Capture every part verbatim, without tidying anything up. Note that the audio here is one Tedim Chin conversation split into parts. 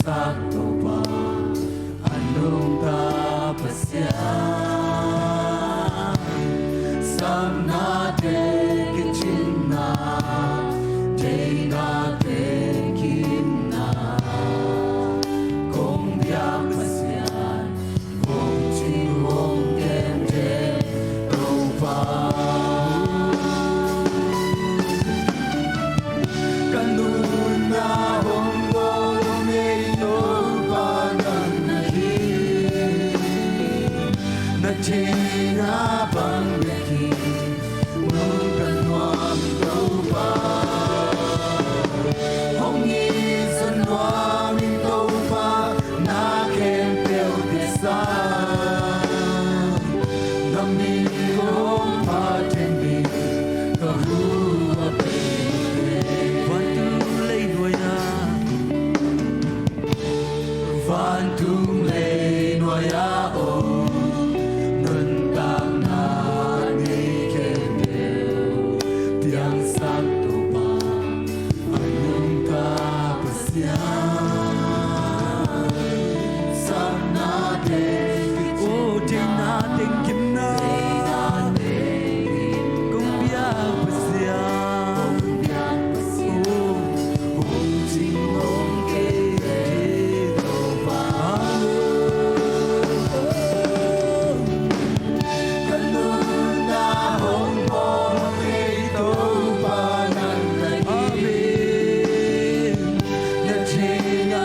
Topa, a nungta Pasian, sapnate kicinna, theinate kimna, kong biak Pasian, hong cing hong kemte Topa. Ka nunna hong bawl hong nei Topa nang na hi. Na theihna bang bek hi, nungta nuam Topa. Hong ngisa nuam ing Topa, na khempeuhte sang, na min hong phat theih ni, ka hu a pei. Vantung leinuai-ah, vantung leinuai-ah om, nuntakna nei khempeuh piangsak Topa, a nungta Pasian. Sapna teng, oh, theihna teng kimna, kong biak Pasian. Oh, hong cing hong kemte Topa. Amen. Ka nunna hong bawl hong nei Topa nang na hi. Amen. Na theihna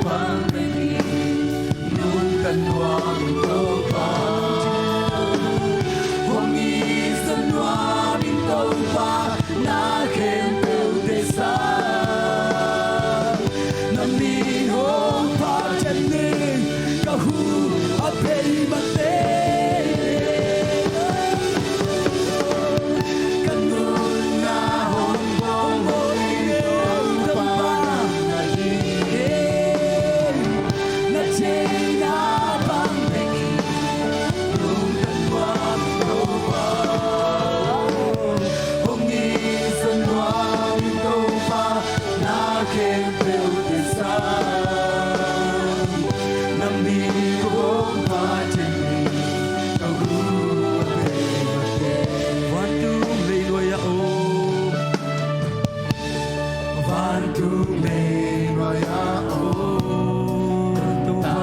bang bek hi, nungta nuam Topa. Hong ngisa nuam ing Topa, na khempeuhte sang, na min hong phat theih ni, ka hu a pei mate. Ka nunna hong bawl hong nei Topa nang na hi. Na theihna bang bek hi, nungta nuam Topa. Hong ngisa nuam ing Topa, na khempeuhte sang, na min hong phat theih ni, ka hu a pei mate. Vantung leinuai-ah om, vantung leinuai-ah om, Topa,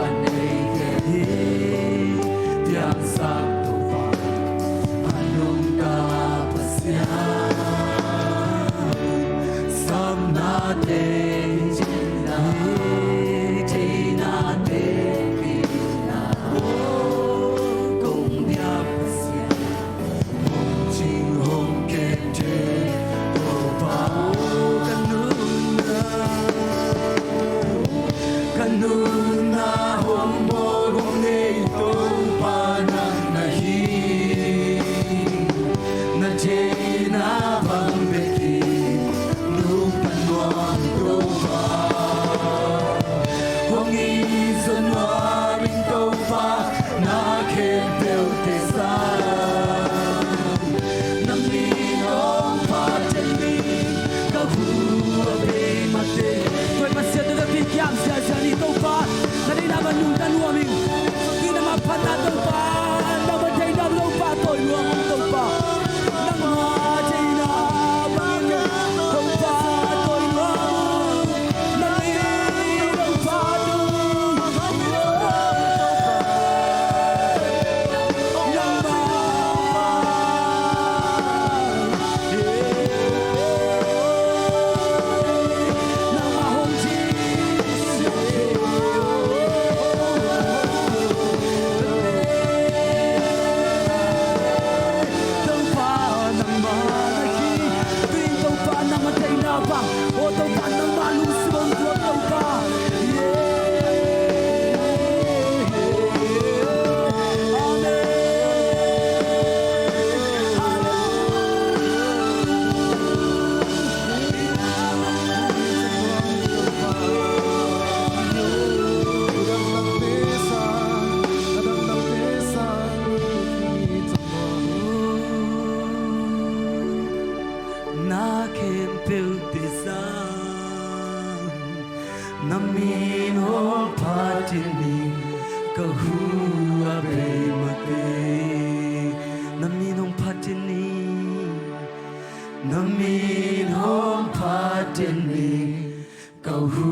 a nei khempeuh piangsak Topa, a nungta Pasian. Sapna teng kimna, theihna teng kimna, kong biak Pasian. Hong cing hong kemte Topa, ka nunna, ka nunna hong bawl hong nei Topa nang na hi. Na theihna bang bek hi, nungta nuam Topa. Hong ngisa nuam ing Topa, na khempeuhte sang, na min hong phat theih ni, ka hu a pei mate. Tua Pasian tawh ka kikiam ziahziah ni Topa, na deihna bang nungta nuam ing. Tui na maphatna Topa, nangma theihna Topa tawi nuam ung Topa. Nangma theihna bang Topa tawi nuam ung. Topa, nangmah na hi. Tuin Topa, nangmah theihna bang, aw Topa, nangmah lungsim hong guan Topa. Yeah. Amen. Hallelujah. Na khempeuhte sang. Na min hong phat in ni, ka hu a bei mate. Na min hong phat in ni, na min hong phat in ni, ka hu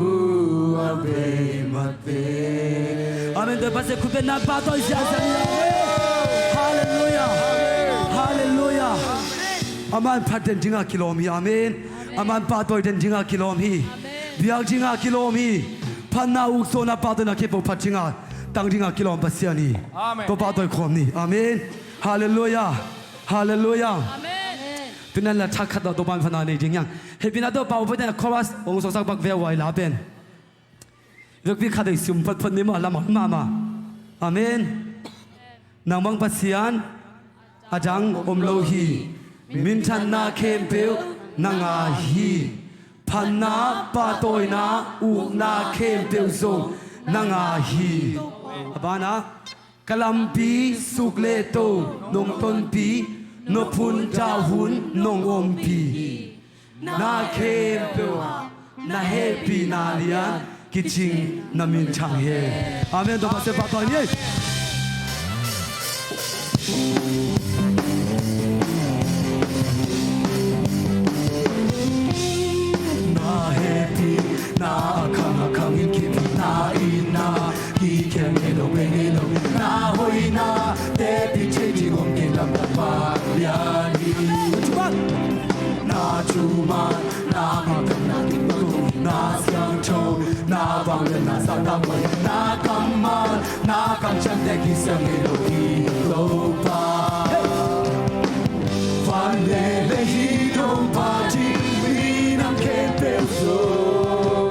a bei mate. Amen. Tua Pasian khut bengna pahtawi ziahziah ni. Halleluiah. Halleluiah. Aman phat den dingah kilawm hi. Amen. Aman pahtawi den dingah kilawm hi. Biak dingah kilawm hi. Phatna, ukzawhna, pahtawina khempeuh phat dingah, tang dingah kilawm Pasian hi. Amen. Tua pahtawi khawm ni. Amen. Halleluiah. Halleluiah. Amen. Tunan la thak khat tawh Topa'n phatna nei ding hi hang. Hehpihna tawh pau pawite na chorus hong sawlsak bek ve uh a, i la pen. Vekpi khat ei sum photphot ni maw, lamah mahmah. Amen. Nang bang Pasian a dang om lo hi. Minthanna khempeuh nang a hi. Phatna, pahtawina, ukna khempeuh zong nang a hi. A banah, ka lampi suk le to nong tonpih, nop hun dah hun nong ompih hi. Na khempeuh ah na hehpihna lian kicing na min thang hi. Amen. Tua Pasian pahtawi ni. Na hehpihna a khang a khang in kipna in na, kikhel ngei lo, bei ngei lo, na hoina teci thei ding om kei lamdang vanglian hi. Na thuman, na minthanna, na siangtho, na vangliatna, zahtakhuai, na kammal, na kamciamteh kisiam ngei lo hi Topa. Van le lei hong phat in, minam khempeuh zong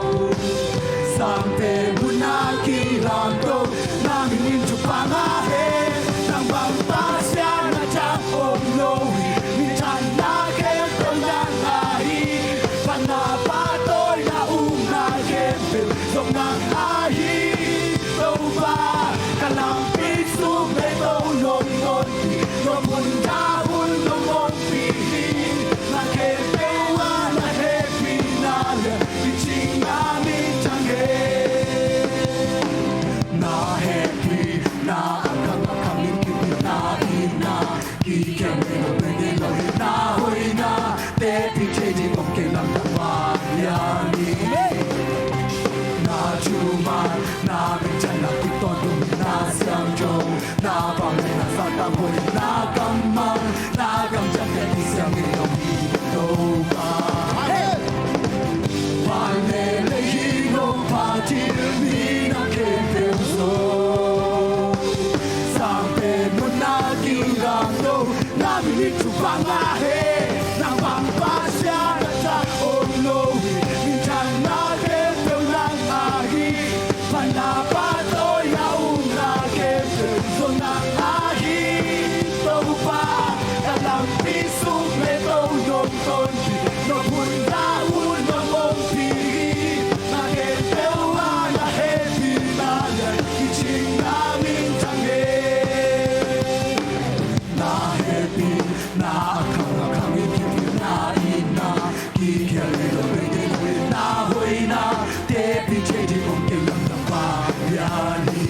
sang pen mun ah kilamto, na min in thupha ngah hen. Nang bang Pasian a dang om lo hi. Minthanna khempeuh nang a hi. Phatna, pahtawina, ukna khempeuh zong nang a hi. Topa, ka lampi suk le to nong tonpih, nop hun dah hun nong ompih hi. Na khempeuh ah na hehpihna lian kicing na min thang hi. Na hehpihna a khang a khang in kipna in na, kikhel ngei lo, bei ngei lo, na hoina teci thei ding om kei lamdang vanglian hi. Na thuman, na minthanna, kip tawntung, na siangtho, na vangliatna, zahtakhuai, na kammal, na kamciamteh kisiam ngei lo hi Topa. Van le lei hong phat in, minam khempeuh zong sang pen mun ah kilamto, na min in thupha ngah hen. Nang bang Pasian a dang om lo hi. Minthanna khempeuh nang a hi. Phatna, pahtawina, ukna khempeuh zong nang a hi. Topa, ka lampi suk le to nong tonpih, nop hun dah hun nong ompih hi. Na khempeuh ah na hehpihna lian kicing na min thang hi. Na hehpihna a khang a khang in kipna in na, kikhel ngei lo, bei ngei lo, na hoina teci thei ding om kei lamdang vanglian hi.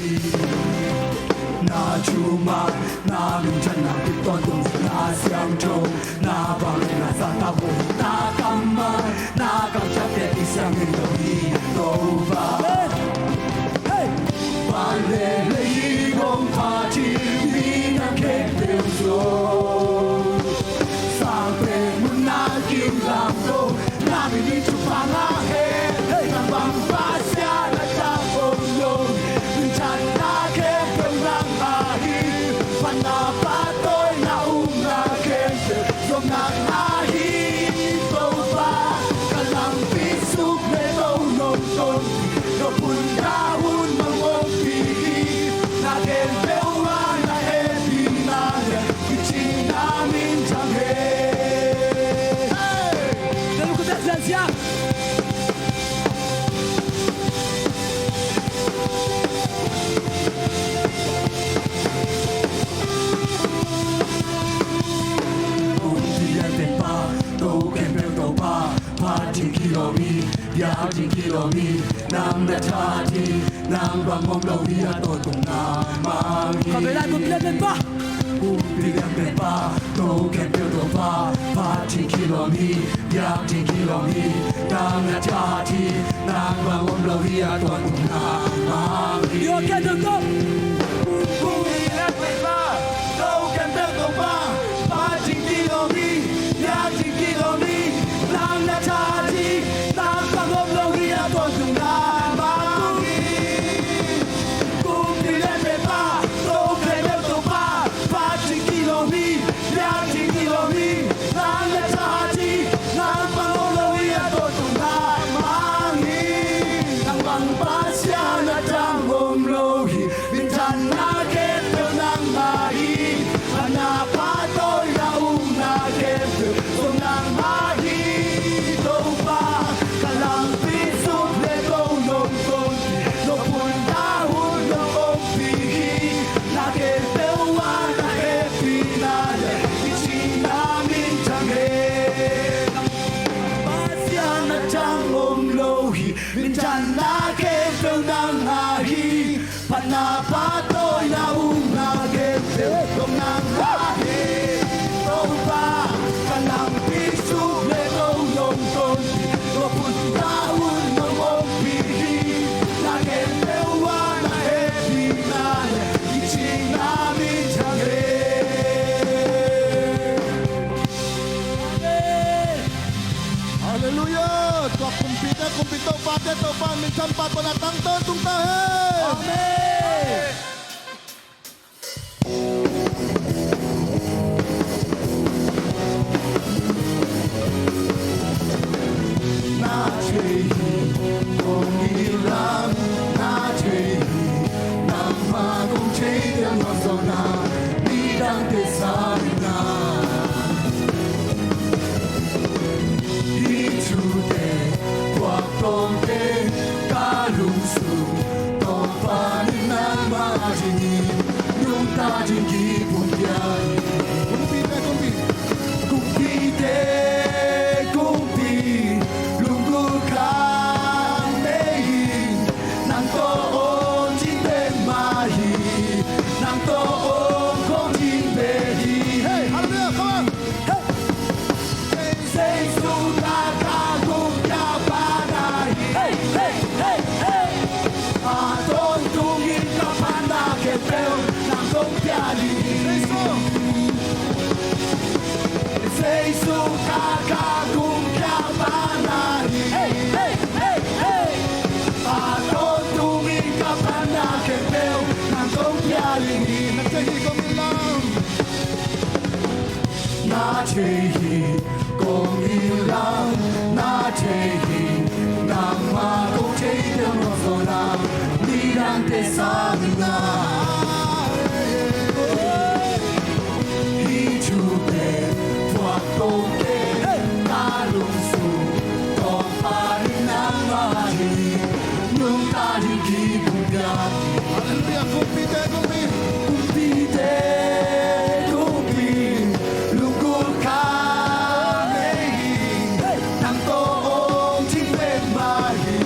Na thuman, na minthanna, kip tawntung, na siangtho, na vangliatna, zahtakhuai, na kammal, na kamciamteh kisiam ngei lo hi Topa. Van le lei hong phat in, minam khempeuh zong sang pen mun ah kilamto, na min in thupha ngah hen. Nang bang Pasian a dang om lo hi. Minthanna khempeuh nang a hi. Phatna, pahtawina, ukna khempeuh zong nang a hi. Topa, ka lampi suk le to nong tonpih, nop Ding kilawm hi, nang na tha ding, nang bang om lo hi a tawntung na mang hi. Khabe lai kumpi lian pen pa. Kumpi lian pen pa, to khempeuh Topa, phat ding kilawm hi, biak ding kilawm hi, nang na tha ding, nang bang om lo hi a tawntung na mang hi. Yo, khempeuh to. Kumpi lian pen pa, to khempeuh Topa, phat ding kilawm hi, biak ding kilawm hi, nang na tha ding, nang bang om lo hi a tawntung na mang hi. Kumpi lian pen pa, to khempeuh Topa, phat ding kilawm hi, biak ding kilawm hi, nang na tha ding, nang bang om lo hi a tawntung na mang hi. Nang bang Pasian a dang om lo hi. Minthanna khempeuh nang mah hi. Phatna, pahtawina, upna khempeuh zong nang mah hi. Topa, ka lampi suk le ko nong tonpih, nong pulak hun nong ompih hi. Na khempeuh ah na hehpihna le i cihna minthang hi. Pasian a dang om lo hi. Minthanna khempeuh nang mah hi. Phatna, pahtawina, upna khempeuh zong nang mah hi. Topa, ka lampi suk le ko nong tonpih, ko pulak hun nong ompih hi. Na khempeuh ah na hehpihna le i cihna minthang hi. Amen. Halleluiah! Tua kumpite kumpi, Topate Topa, minthanna, pahtawina tang tawntung ta hen. Amen. Na thei hi, kong it lam, na thei hi, nangmah kong thei diam, nang zawhna nidangte sang na. Hih thute puak tawm pen ka lungsim, Topa, nang mah ding hi. Nungta ding kipumpiak hi. Kumpite kumpi, kumpite kumpi, lunggulh khat nei hi. Nang tawh om ding bek mah hi. Nang tawh om khawm ding bek hi. Hey, halleluiah, come on. Hey. Jesu ka, ka kumpipa na hi. Hey, hey, hey, hey. A tawntungin ka phatna khempeuh nang kong pia ding hi. Jesu ka, ka kumpipa na hi. Hey, hey, hey, hey. A tawntungin ka phatna khempeuh nang kong pia ding hi. Na thei hi, kong it lam. Na thei hi, kong it lam, na thei hi, nangmah kong thei diam, nang zawhna nidangte sang na. Hih thute puak tawm pen ka lungsim, Topa, nang mah ding hi. Nungta ding kipumpiak hi. Halleluiah, kumpite kumpi. Kumpite kumpi, lunggulh khat nei hi. Nang tawh om ding bek mah hi.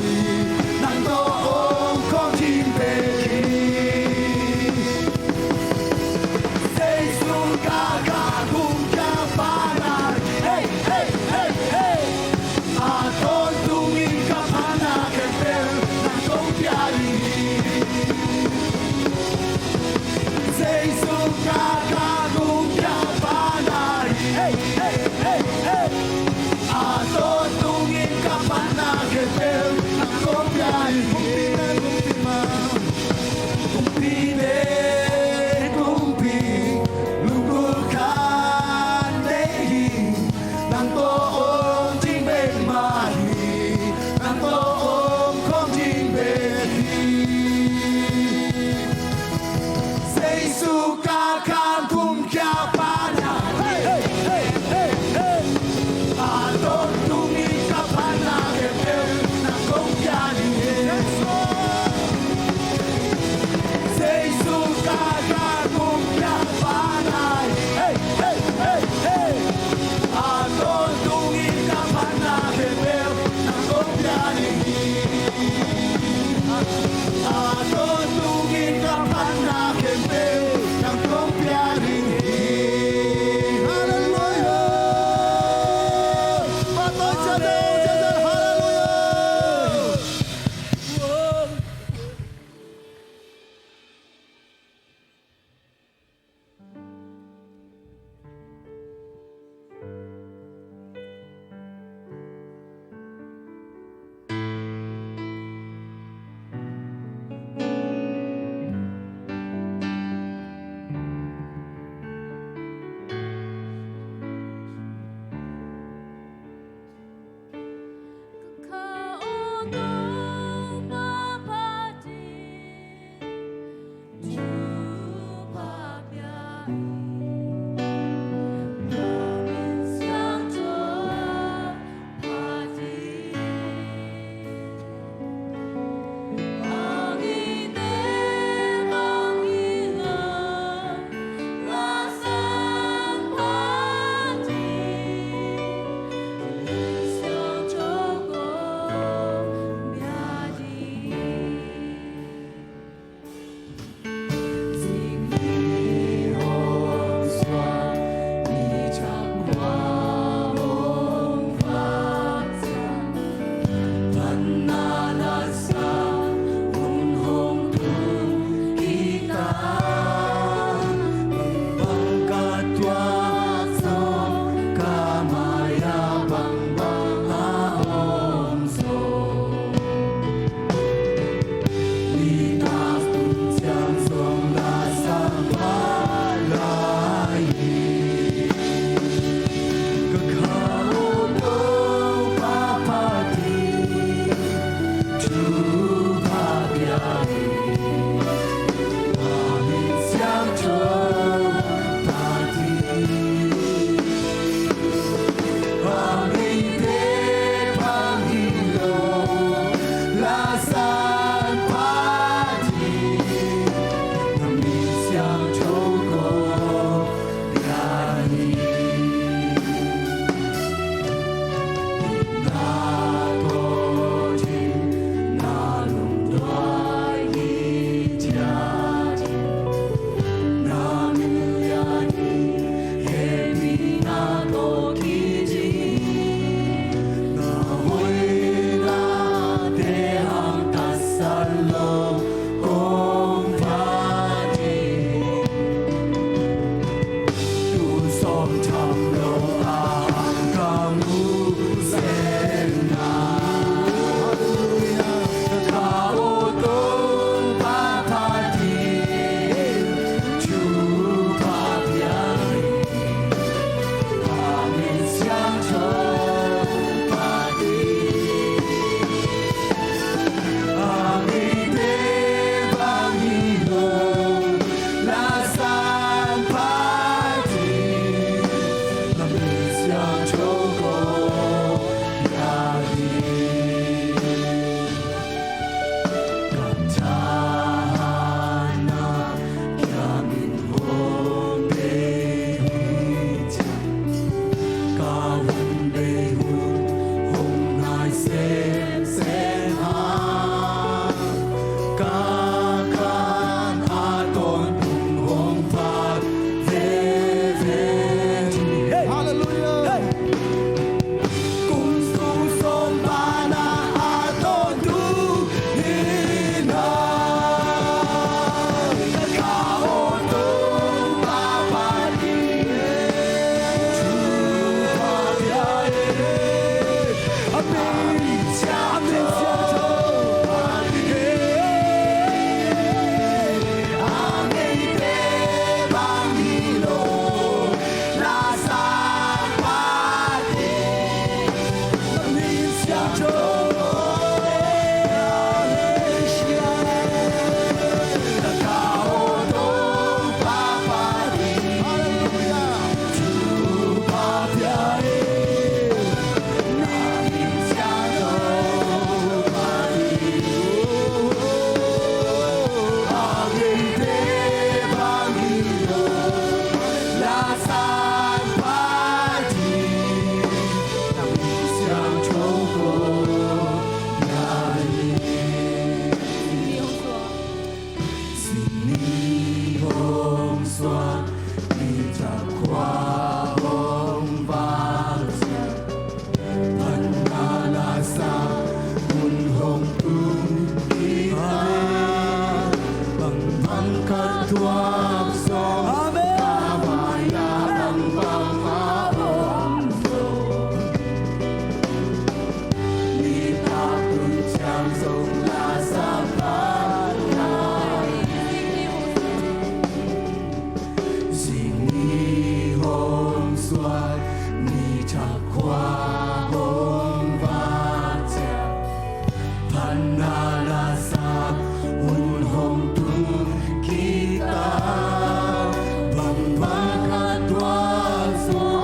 Nang tawh om khawm ding bek hi. Jesu ka, ka kumpipa na hi. Hey, hey, hey, hey. A tawntungin ka phatna khempeuh nang kong pia ding hi. Jesu ka, ka kumpipa na hi. Hey, hey, hey, hey. A tawntungin ka phatna khempeuh nang kong pia ding hi. Kumpi, kumpi mah. Kumpite kumpi, lunggulh khat nei hi. Nang tawh om ding bek mah hi. Nang tawh om khawm ding bek hi. Jesu ka, ka kumpipa na hi. Hey, hey, hey, hey. A tawntungin ka phatna khempeuh nang kong pia ding hi.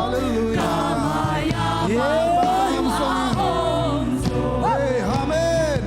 Halleluia. Hey, amen.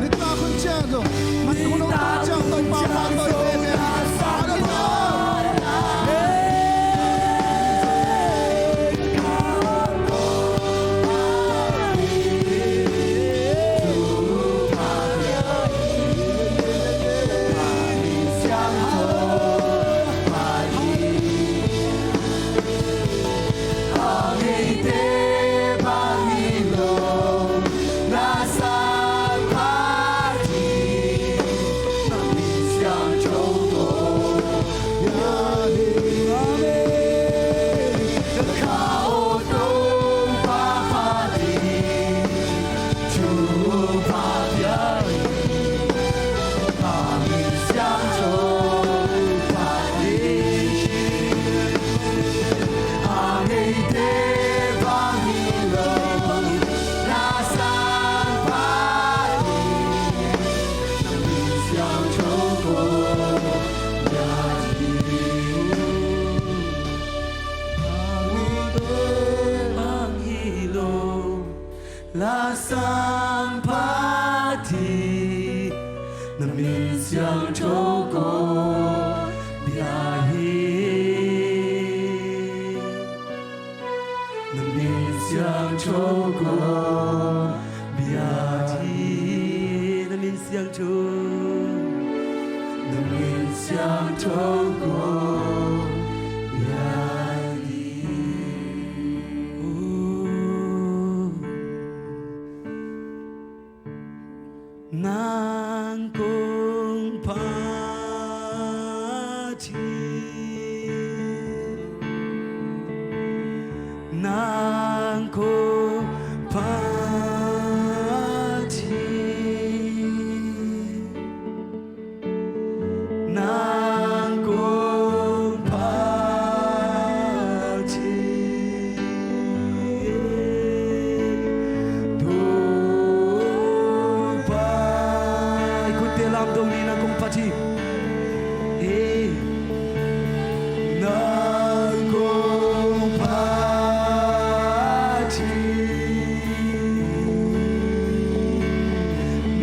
Lasang phat hi, na min siangtho ko bia hi. Na min siangtho ko bia hi. Na min siangtho, na min siangtho ko bia hi. Oh. Nang kong phat hi, nang kong phat hi. Nang kong phat hi, Topa. Khutte lamdang ni, nang kong phat hi. Hey. Nang kong phat hi.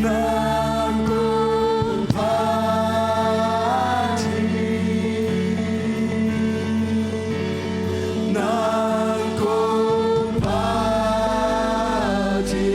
Nang kong phat hi. Nang kong phat hi.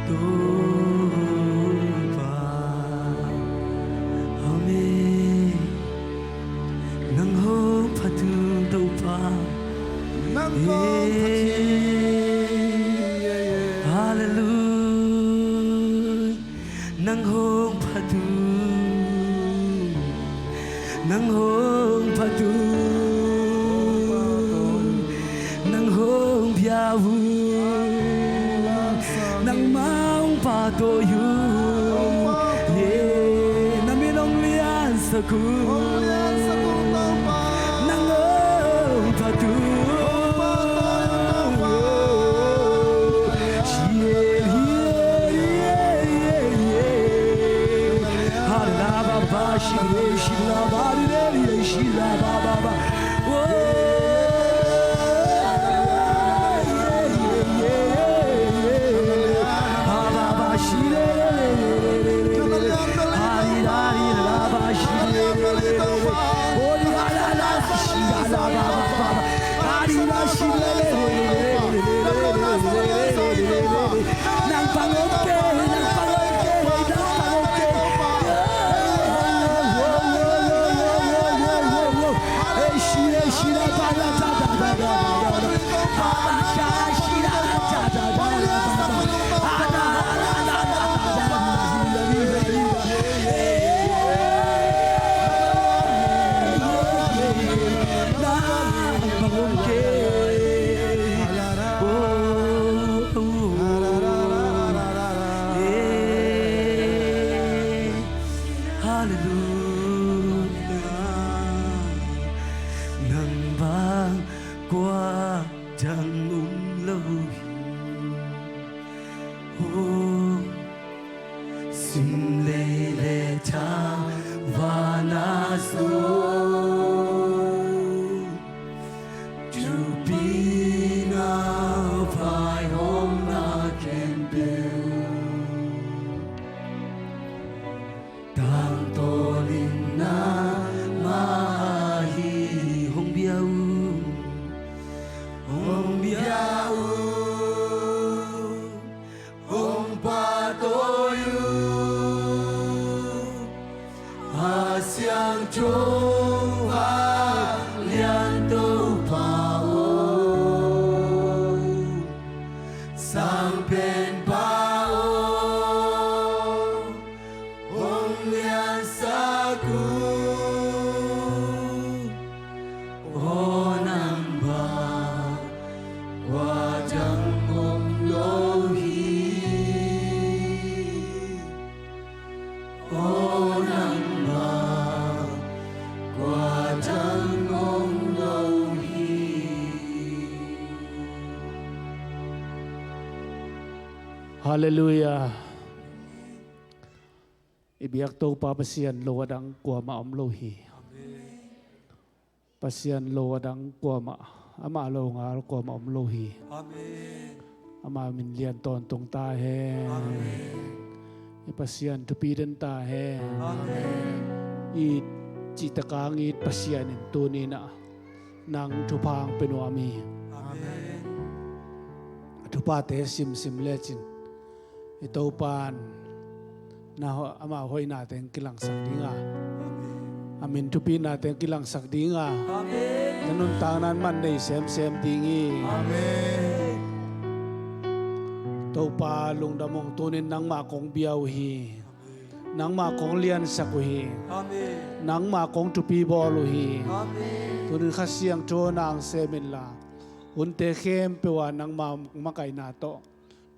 Topa, amen. Nang hong phat un Topa, nang hong phat un. Hallelujah. Nang hong phat un, nang hong phat un, nang hong bia un, nangmah hong pahtawi un. Yeah, na min hong liansak un, nang hong phat un. Hallelujah. Nang bang kua dang om lo hi. Oh, sim lei le tha vana sung, thupi na vaihawmna khempeuh, tangtawn in nangmah ahi. Hong bia un, hong bia un, hong pahtawi un, a siangtho a lian Topa aw, Sang Penpa aw, hong liansak un. Aw nang bang kua dang om lo hi. Aw nang bang kua dang om lo hi. Hallelujah. I biak Topa Pasian lo a dang kuamah om lo hi. Amen. Pasian lo a dang kuamah, amah lo ngal kuamah om lo hi. Amen. Ama min lian tawntung ta hen. Amen. I Pasian thupi den ta hen. Amen. I cihtak a it Pasian in tuni-in ah nang thupha hong pia nuam hi. Amen. A thuphate simsim lecin i Topa in na ho-, ama hoihnate hong kilangsak ding a, amen, a min thupihnate hong kilangsak ding a, amen, na nuntakna in man nei semsem ding hi. Amen. Topa lungdam ung, tuni-in nangmah kong bia uh hi. Nangmah kong liansak uh hi. Amen. Nangmah kong thupi bawl uh hi. Amen. Tuni-in Kha Siangtho nang sem inla, hunte khempeuh ah nangma makaihna tawh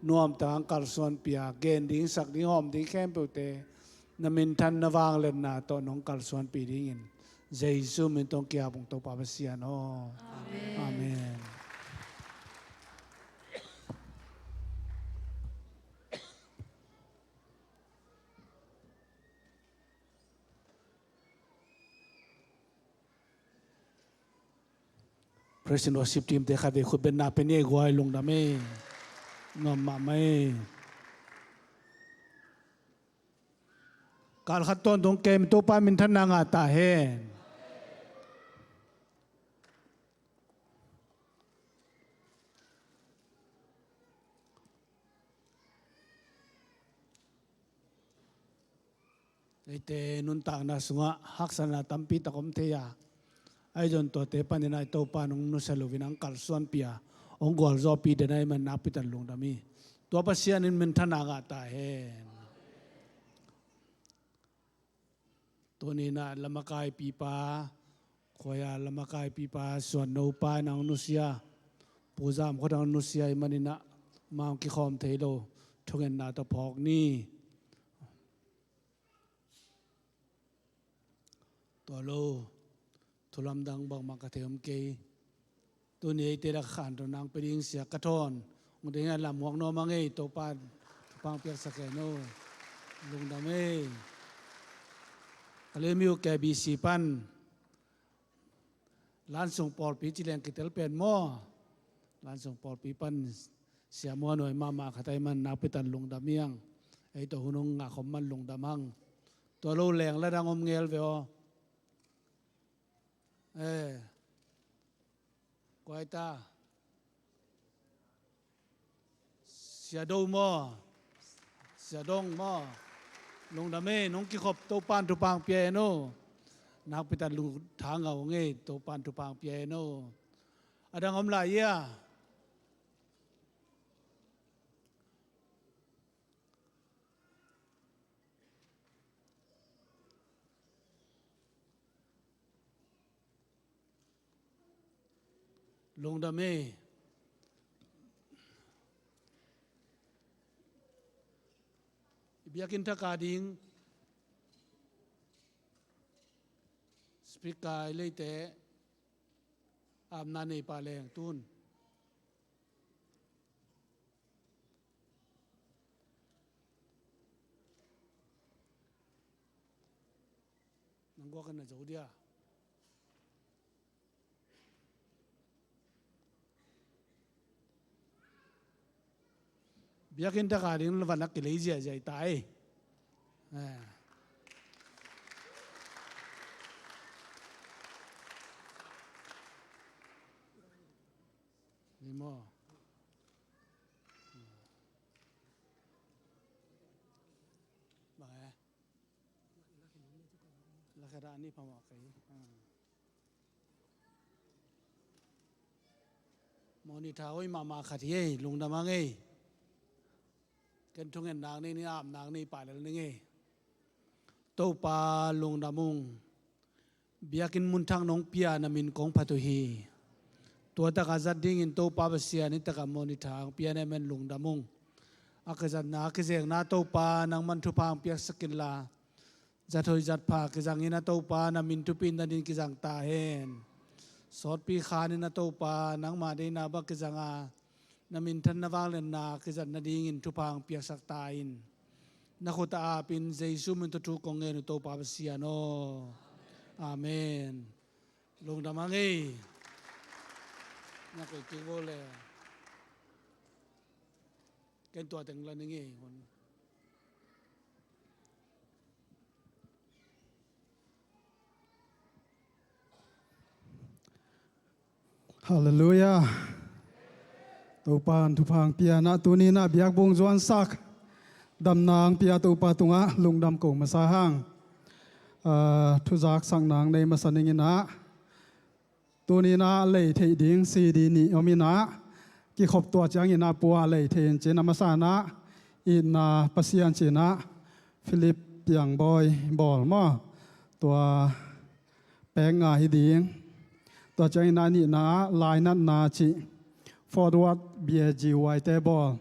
nuamtak hong kalsuanpih a, gen ding, sak ding, hawm ding khempeuhte na minthanna vangliatna tawh nong kalsuanpih dingin Jesu min tawh hong ki-ap ung Topa Pasian aw. Amen. Amen. Praise and worship team te khatvei khut beng na pia ni ei guai, lungdam ei. Nuam mahmah ei. Kal khat tawntung kem, Topa minthanna ngah ta hen. Eite nuntakna sungah haksatna tampi tak om thei a, ahi zong tuate panin ah Topa nong nusia loin hong kalsuanpih a, hong gualzawhpih den ahih manin nakpi takin lungdam hi. Tua Pasian in minthanna ngah ta hen. Tuni-in ah lamakaipipa, khuaia lamakaipipa Suan Nopa in hong nusia, Pu Zam Khot in hong nusia ahih manin ah amah hong kikhawm thei lo, thungetna tawh phawk ni. Tua lo, thu lamdang bangmah ka thei om kei. Tuni eite lak khan to nang pe ding sia ka thawn. Hong ding a lam huak nuam a ngei, Topa thupha hong piaksak hen o. Lungdam ei. Ka lemiu K B C pan Lansung pawlpi ci leng kitel pen maw? Lansung pawlpi pan Sia Muan Huai mahmah khat ahih manin nakpi takin lungdam hi hang. Ei tawh hun hong ngah khawm man lungdam hang. Tua lo leng la dang om ngel ve aw. Eh. Kua hi ta? Sia Do maw? Sia Dong maw? Lungdam ei, nong kikhop Topa'n thupha hong pia hen o. Nakpi takin lungdam hang a ung ei, Topa'n thupha hong pia hen o. A dang om lai hia? Lungdam ei. I biakinn thak a ding speaker i leite apna nei pah leng tun. Nang guak a na zo dia. Biakinn thak a ding la van a kilei ziahziah i ta ei. Eh. Ni maw? Bang e? La khat a ni phamawh kei. Ah. Monitor hoih mahmah khat hi ei, lungdam hang ei. Ken thungetna nei ni, apna nei pah lel ning ei. Topa lungdam ung. Biakinn mun thak nong pia na min kong phat uh hi. Tua tak a zat dingin Topa Pasian hih tak a monitor hong pia na hi manin lungdam ung. A kizatna, a kizekna Topa nangman thupha hong piaksak inla, zat hoih zat pha kizangin a Topa na min thupina dingin kizang ta hen. Sawtpi khanin a Topa nangma deihna bang kizang a, na minthanna vangliatna kizat nadingin thupha hong piaksak ta in. Na khut a apin Jesu min tawh thu kong ngen uh Topa Pasian aw. Amen. Lungdam hang ei. Na kei kik vo le. Ken tua teng la ning ei hun. Halleluiah. Topa'n thupha hong pia in ah, tuni in ah biakbung zuansak, damna hong pia Topa tungah lungdam ko masa hang. Ah, thuzaksak nang nei masa ning in ah, tuni in ah lei theih ding C D nih om in ah, kikhop tua ciangin ah pua lei thei in ci-in a masa in ah, itna Pasian ci-in ah Philip Piangbawi bawl maw? Tua pek nga hi ding. Tua ciangin a nihna ah lainatna cih Forward B A G Y te bawl,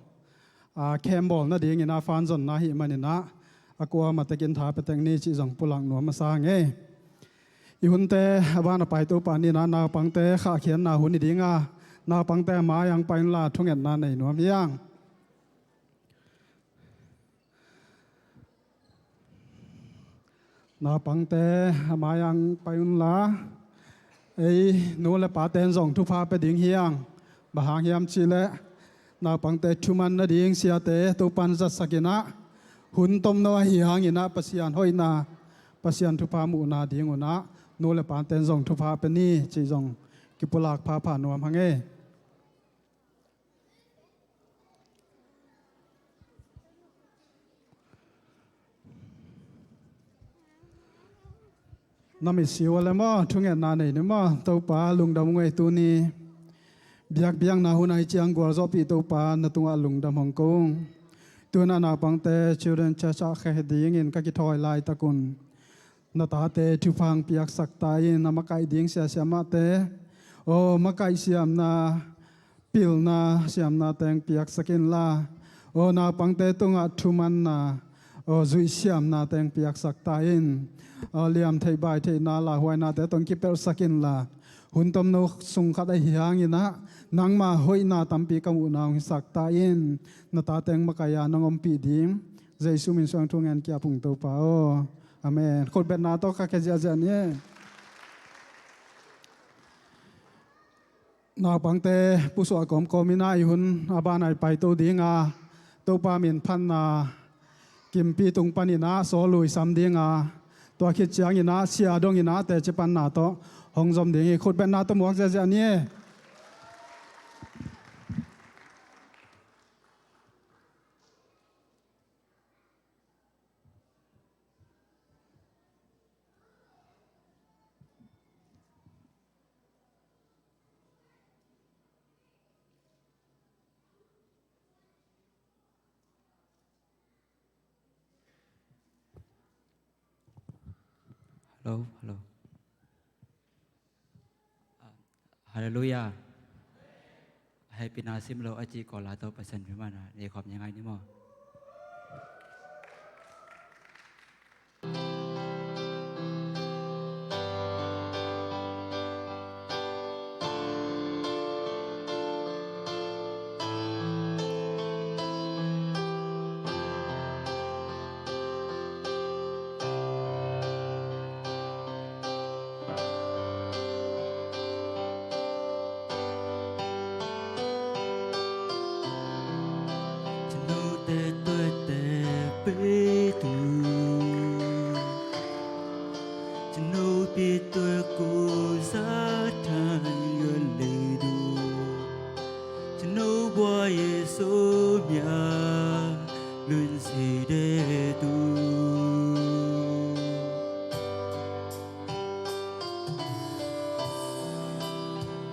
a, camp bawl nadingin a fan zonna ahih manin ah, a kuamah tekin tha pia tek ni cih zong pulak nuam masa hang ei. I hunte a ban a pai Topa in ah naupangte khahkhiatna hun hi ding a, naupangte a mai-ah hong pai unla thungetna nei nuam hi hang. Naupangte a mai-ah hong pai unla, ei nu le pate'n zong thupha pia ding hi hang. Bang hang hiam cih leh naupangte thuman nading siate Topa'n zatsak in ah, hun tomno ahih hangin ah Pasian hoihna, Pasian thupha muhna ding un ah nu le pate'n zong thupha pia ni cih zong kipulak phapha nuam hang ei. Na mitsi uh a le maw, thungetna nei ni maw? Topa lungdam ung ei, tuni biakpiakna hun ahi ciang gualzawhpih Topa na tungah lungdam hong ko ung. Tuna naupangte Children Church ah khia dingin ka kithawi laitakun na tate thupha hong piaksak ta in, a makaih ding siasiamahte aw, makaih siamna, pilna siamna teng piaksak inla, aw, naupangte tungah thumanna, aw, zuih siamna teng piaksak ta in. Aw, liamtheih baitheihna lauhuainate tong kipelhsak inla, hun tomno sung khat ahi hanginah nangma hoihna tampi ka muhna hong hisak ta in. Na ta teng makaih a nong ompih ding Jesu min suang thu ngen kiap ung Topa aw. Amen. Khutbetna tawh ka khia ziahziah ni. Naupangte pusuah kawmkawm inah i hun a ban ai paito dinga, Topa min phatna kimpi tung paninah saw lui sam dinga, tua khit cianginah sia donginah teci panna tawh hong zom ding hi. Khutbetna tawh muak ziahziah ni. Hello, hello. Halleluiah. Hehpihna simloh a ci kawla tawh Pasian phi mana nei khawm ngai ni maw?ကျွန်ုပ်တင့်တယ်ပေးသူ၊ ကျွန်ုပ်ပြစ်အတွက်ကိုယ်စားထမ်းရွက်လေသူ၊ ကျွန်ုပ်ဘဝရဲ့ဆိုးများလွင်စေတဲ့သူ။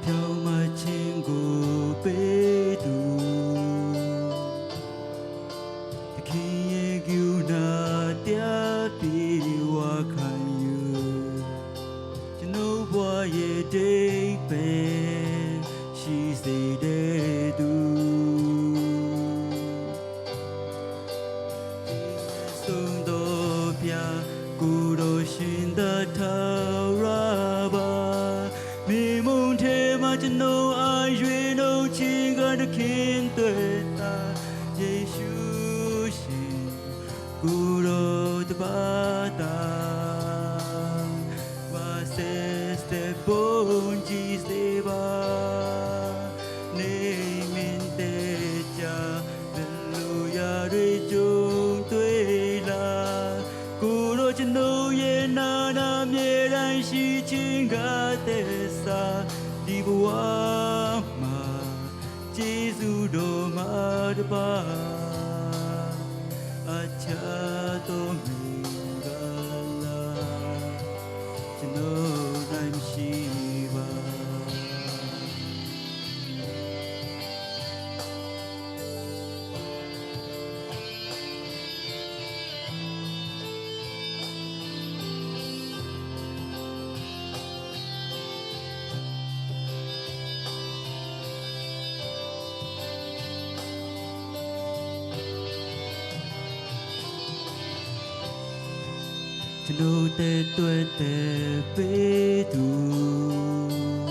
ဖြောင့်မတ်ခြင်းကိုပေးသူ၊ သခင်ရဲ့ကရုဏာတရားပြေဝခံယူ၊ ကျွန်ုပ်ဘဝရဲ့အဓိပ္ပာယ်ရှိစေတဲ့သူ။ ဆုံးသောဘုရားကိုယ်တော်ရှင်သာထာဝရပါ။ မြေမှုန့်ထဲမှာကျွန်ုပ်အားရွေးနှုတ်ခြင်းကသခင်အတွက်သာယေရှုရှင်ကိုယ်တော်တစ်ပါးသာ။ ဘာဆက်စတဲ့ဘုန်းကြီးစေပါ။ နေမင်းတဲ့ကြ ဘယ်လိုရာတွေကြုံတွေ့လာ၊ ကိုယ်တော်ကျွန်ုပ်ရဲ့နာနာမြေတိုင်းရှိခြင်းကသက်သာ၊ ဒီဘဝမှာကျေးဇူးတော်မှာတစ်ပါး အခြားသောမင်္ဂလာကျွန်ုပ်၌မရှိပါ။ ကျွန်ုပ်တင့်တယ်ပေးသူ၊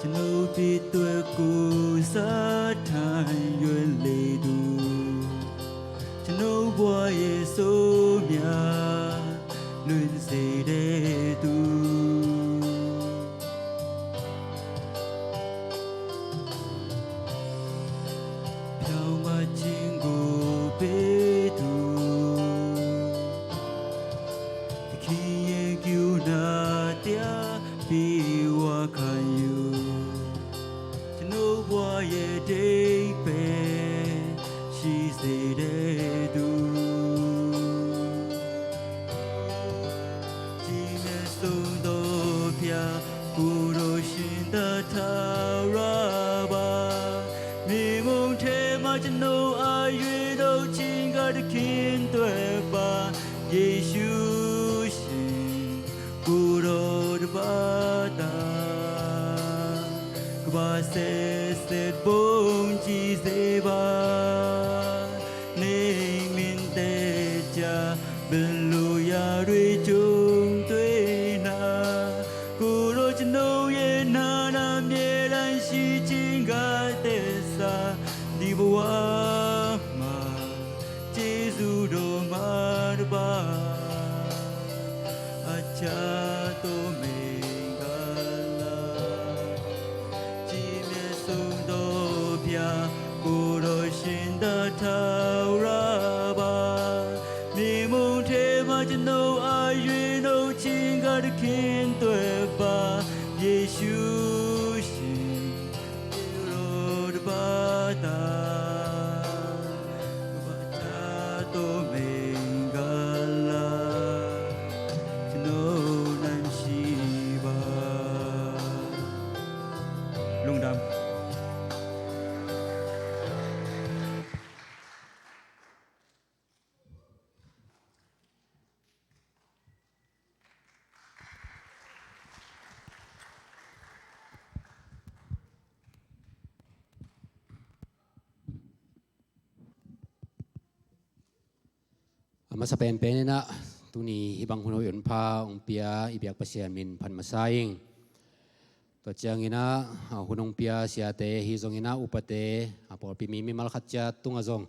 ကျွန်ုပ်ပြစ်အတွက်ကိုယ်စားထမ်းရွက်လေသူ၊ ကျွန်ုပ်ဘဝရဲ့ဆိုးများလွင်စေတဲ့သူ။ ဖြောင့်မတ်ခြင်းကိုပေးသူ၊ သခင်ရဲ့ကရုဏာတရားပြေဝခံယူ၊ ကျွန်ုပ်ဘဝရဲ့အဓိပ္ပာယ်ရှိစေတဲ့သူ။ ကြ Cingkat khin tuepa Yesu sin kudot bata kaba seset bong ci zeba nei min te ca belu ya rui cung tuina kudot cinu ye na na mie lan si cingkat te sa di bawa ma Jesu do marba acha to mengala ci mie sung do pia kudo shin da tau raba mi mung te ma jano a yui no cingkat khin tuepa Yesu shin Herod bata bata to mengala no nan shiba. Lungdam. A masa penpen inah tuni hibang hun hoih hun pha hong pia i biak Pasian min phat masa ing. Tua cianginah a hun hong pia siate hi zonginah upate a pawlpi mi mimal khat ciat tungah zong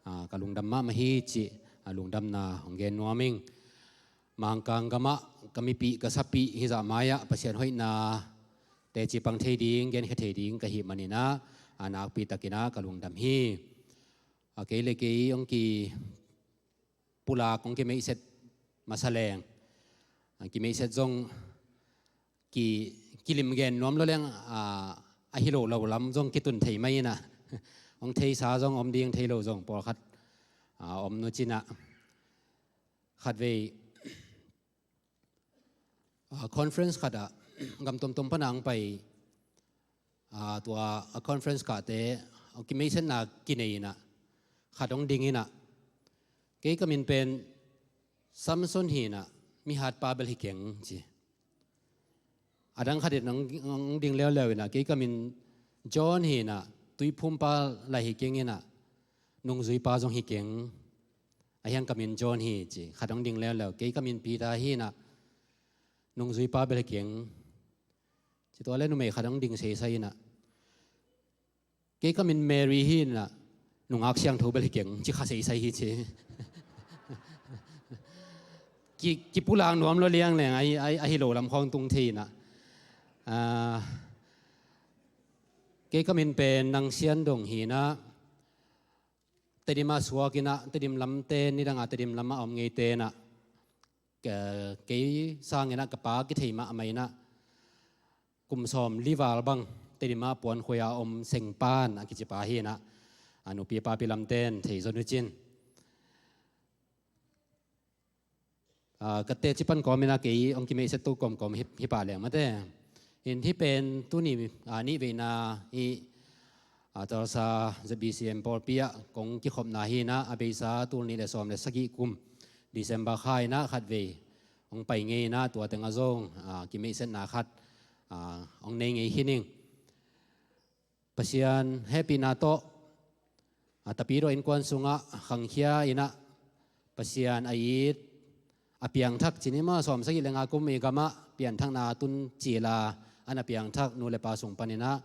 a ka lungdam mahmah hi cih a lungdamna hong gen nuam ing. Mangkang gamah ka mipih ka sapih hizah mai-ah Pasian hoihna teci pang thei ding genkhia thei ding ka hih maninah a nakpi takinah ka lungdam hi. A kei le kei hong ki pulak hong kimeihset masa leng a kimeihset zong ki kilim gen nuam lo leng a a hi lo lo lam zong kitun thei mai inah hong theisa zong om ding thei lo zong pawlkhat a om nu cinah khatvei a conference khatah gam tomtom pana hong pai a tua a conference kahte a kimeihsetna kinei inah khat hong ding inah kei ka min pen Samson hi inah mihat pa bel hi keng ci. A dang khatin hong ding leuleu inah kei ka min John hi inah tuiphum pa lai hi keng inah nungzui pa zong hi keng. A hiang ka min John hi ci khat hong ding leuleu kei ka min Peter hi inah nungzui pa bel hi keng. Ci tua le numei khat hong ding seisai inah kei ka min Mary hi inah nungak siangtho bel hi keng ci kha seisai hi ci. Ki kipulak nuam lo liang leng a hi lo lam khawng tung thei inah kei ka min pen Nang Sian Dong hi inah Tedim ah suak inah Tedim lamte nidangah Tedim lamah a om ngeite inah kei sanginah ka pa kithei mahmah inah kum sawm li val bang Tedim ah puankhuai a om Sengpan a kicipa hi inah a nupi papi lamten thei zon uh cin. Ka teci pan kawm inah kei hong kimeihset tu kawmkawm hi pah leng mate. In hih pen tuni nihveina ih Tulsa Z B C M pawlpi ah kong kikhopna hi inah a beisa tul nih le sawm le sagih kum December kha inah khatvei hong pai ngei inah tua tengah zong kimeihsetna khat hong nei ngei hi ning. Pasian hehpihna tawh a Tapidaw innkuan sungah khangkhia inah Pasian a it a piangthak cini mah sawm sagih le nga kum i gamah pianthakna tun cila an a piangthak nu le pa sung paninah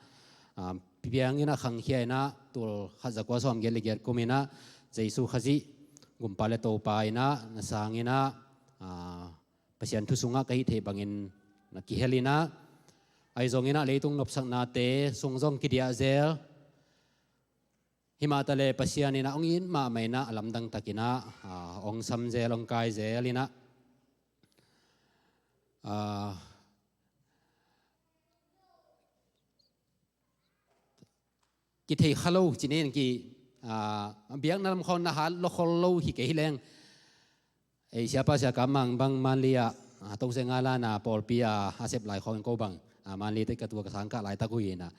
piang inah khangkhia inah tul khat zakua sawm giat le giat kum inah Jesu Khazih gumpa le Topa inah na sang inah Pasian thu sungah ka hih theih bangin na kihel inah ahi zonginah leitung nopsaknate sung zong kidiah zel. Himah ta le Pasian inah hong it mahmah inah a lamdang takinah hong sam zel hong kai zel inah kithei kha lo cinin ki biakna lam khawng na hat lo khol lo hi kei hi leng. Ei siapa siaka mang bang Manli ah tose nga lana pawlpi a a sep lai khawng ko bang Manli te ka tua ka sang kah laitak uh hi inah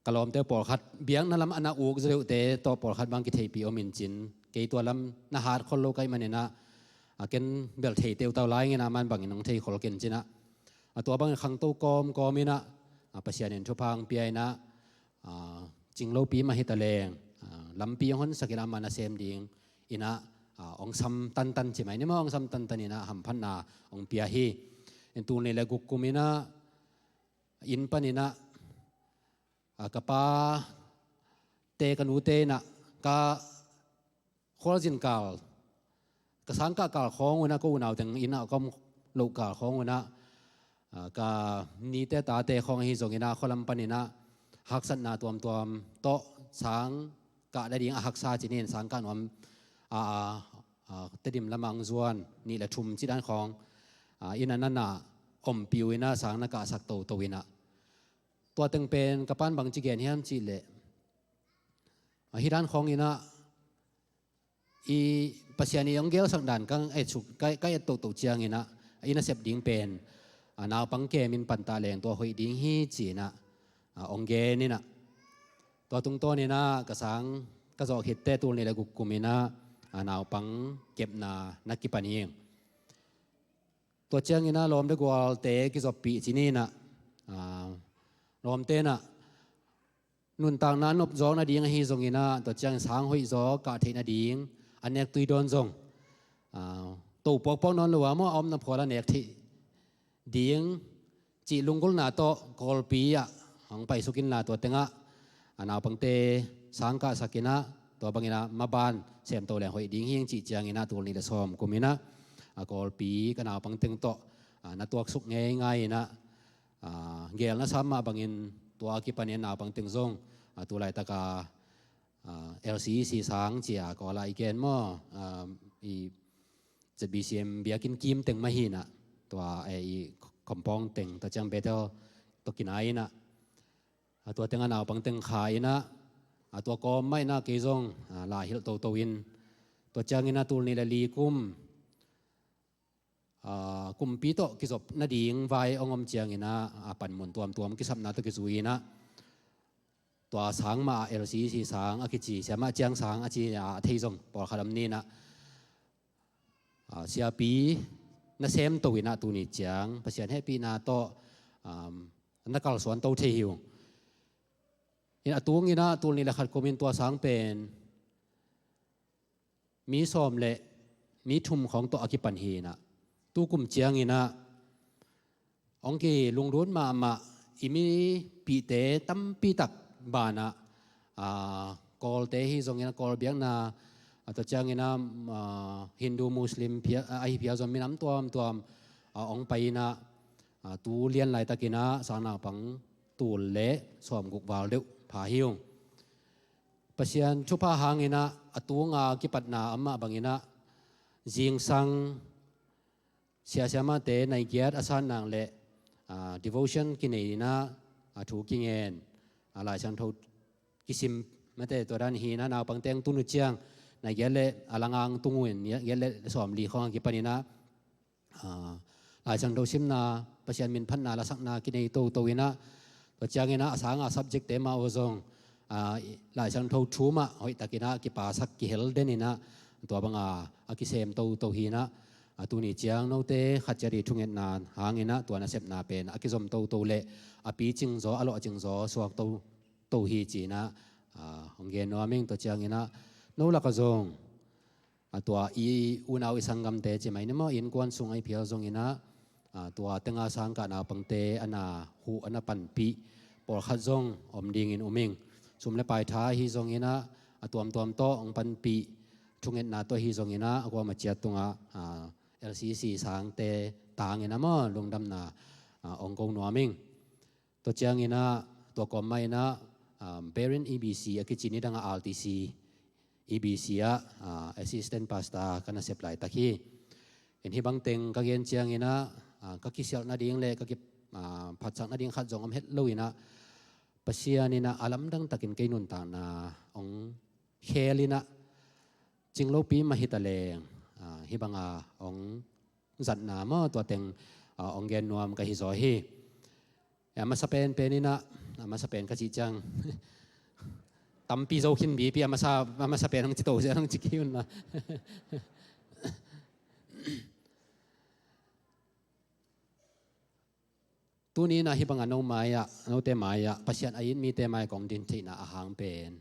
ka lawmte pawlkhat biakna lam a na uk zaw deuhte tawh pawlkhat bang kitheihpih om in cin, kei tua lam na hat khol lo ka hih maninah, a ken bel thei teutau lai nginah man bangin hong thei khol ken cinah, a tua bangin khangto kawmkawm inah, a Pasian in thupha hong pia inah, a, cinglopi mah hi ta leng, a, lampi hong honsak inah amah nasem ding inah, a, hong sam tantan ci mai ni maw, hong sam tantan inah hamphatna hong pia hi. In tul nih le guk kum inah inn pan inah, a, ka pa te ka nute inah ka khualzin kal, ka sangkah kal khawng unah, ko unau teng inah ka om loh kal khawng unah, a, ka nite tate khawng ahi zong inah khualam pan inah haksatna tuamtuam tawh sangkah nading a haksa cinin sangkah nuam, a, a, a, Tedim lamah hong zuan nih le thum ci dan khawng, a, inah na na ompih uh inah sang na kahsak toto inah. Tua teng pen ka pan bang ci gen hiam cih leh, a, hi dan khawng inah i Pasian i hong gelsak dan ka et suk, ka, ka et toto ciang inah, i nasep ding pen, a, naupang kem in panta leng tua hoih ding hi ci inah, a, hong gen inah. Tua tungtawn inah ka sang ka zawh khitte tul nih le guk kum inah, a, naupang kepna na kipan hi. Tua ciang inah lawm le gualte kizoppih ci ni inah, a, lawmte inah nuntakna nopzawk nading ahi zong inah, tua ciangin sang hoihzaw kah theih nading a nek tui dawn zong, a, to puakpuak nawn lo a maw, a omna phual a nek theih ding cih lunggulhna tawh Kawlpi ah hong paisuk inla tua tengah, a, naupangte sang kahsak inah, tua bang inah maban semto leng hoih ding hi ing cih ciang inah tul nih le sawm kum inah, a, Kawlpi ka naupang teng tawh, a, na tuaksuk ngeingai inah, a, gel na sam mah bangin tua a kipan in naupang teng zong, a, tu laitak a, a, L C E C sang ci a Kawl ah i gen maw, a, i Z B C M biakinn kim teng mah hi inah, tua, e, i compound teng, tua ciang Bethel tawh kinai inah, a, tua tengah naupang teng kha inah, a, tua kawm mah inah kei zong, a, la hilh toto in, tua ciang inah tul nih le li kum, a, kumpi tawh kizop nading vai hong om ciang inah, a, panmun tuamtuam kisapna tawh kizui inah, tua sang mah ah L C E C sang a kici, siamah ciang sang a ci a thei zong pawlkhat om ni inah, a, siapi na semto inah tuni ciang Pasian hehpihna tawh, um, na kalsuanto thei hi ung. In a tung inah tul nih le khat kum in tua sang pen mi sawm le mi thum khawng tawh a kipan hi inah, tu kum ciang inah hong kilunglut mahmah i mipihte tampitak banah, a, Kawlte hi zong inah Kawl biakna, a, tua ciang inah, a, Hindu, Muslim phia, a, ahi phial zong minam tuamtuam, a, hong pai inah, a, tu lian laitak inah sang naupang tul le sawmguk val deuh pha hi ung. Pasian thupha hang inah a tunga kipatna amah bang inah zingsang sia siamahte nai giat a san nang le, a, devotion kinei inah, a, thu kingen, a, Lai Siangtho kisim mate tua dan hi inah naupang teng tun uh ciang nai giat le a langang tung uh in giat le sawmli khawng a kipan inah, a, Lai Siangtho simna, Pasian min phatna lasakna kinei toto inah, tua ciang inah a sanga subject te mah uh zong, a, Lai Siangtho thu mah hoihtak inah kipasak kihel den inah, tua banga a kisem toto hi inah, a, tuni ciang note khat ciat i thungetna hang inah tua nasepna pen a kizom toto le a picing zaw, a lawhcing zaw suak toto hi ci inah, a, hong gen nuam ing. Tua ciang inah no lak ah zong, a, tua i unau i sanggamte ci mai ni maw, innkuan sung ahi phial zong inah, a, tua tenga sangkah naupangte a na huh a na panpih pawlkhat zong om dingin um ing. Sum le pai tha ahi zong inah, a, tuamtuam tawh hong panpih, thungetna tawh ahi zong inah a kuama ciat tungah, a, L C C sangte tang inah maw lungdamna, a, hong ko nuam ing. Tua ciang inah tua kawm mah inah, um, Berin E B C a kici ni dangah R T C E B C ah, a, assistant pastor ka nasep laitak hi. In hih bang teng ka gen ciang inah, a, ka kisialh nading le ka ki, a, phatsak nading khat zong om het lo inah, Pasian inah a lamdang takin kei nuntakna hong khel inah, cinglopi mah hi ta leng, a, hih banga hong zatna maw tua teng, a, hong gen nuam ka hi zaw hi. A masa penpen inah, a masa pen ka cih ciang tampi zo khin bipi a masa, a masa pen hong ci to sia hong ci kei un la. Tuni-in ah hih bangah no mai-ah, note mai-ah, Pasian a it mite mai-ah kong din theihna a hang pen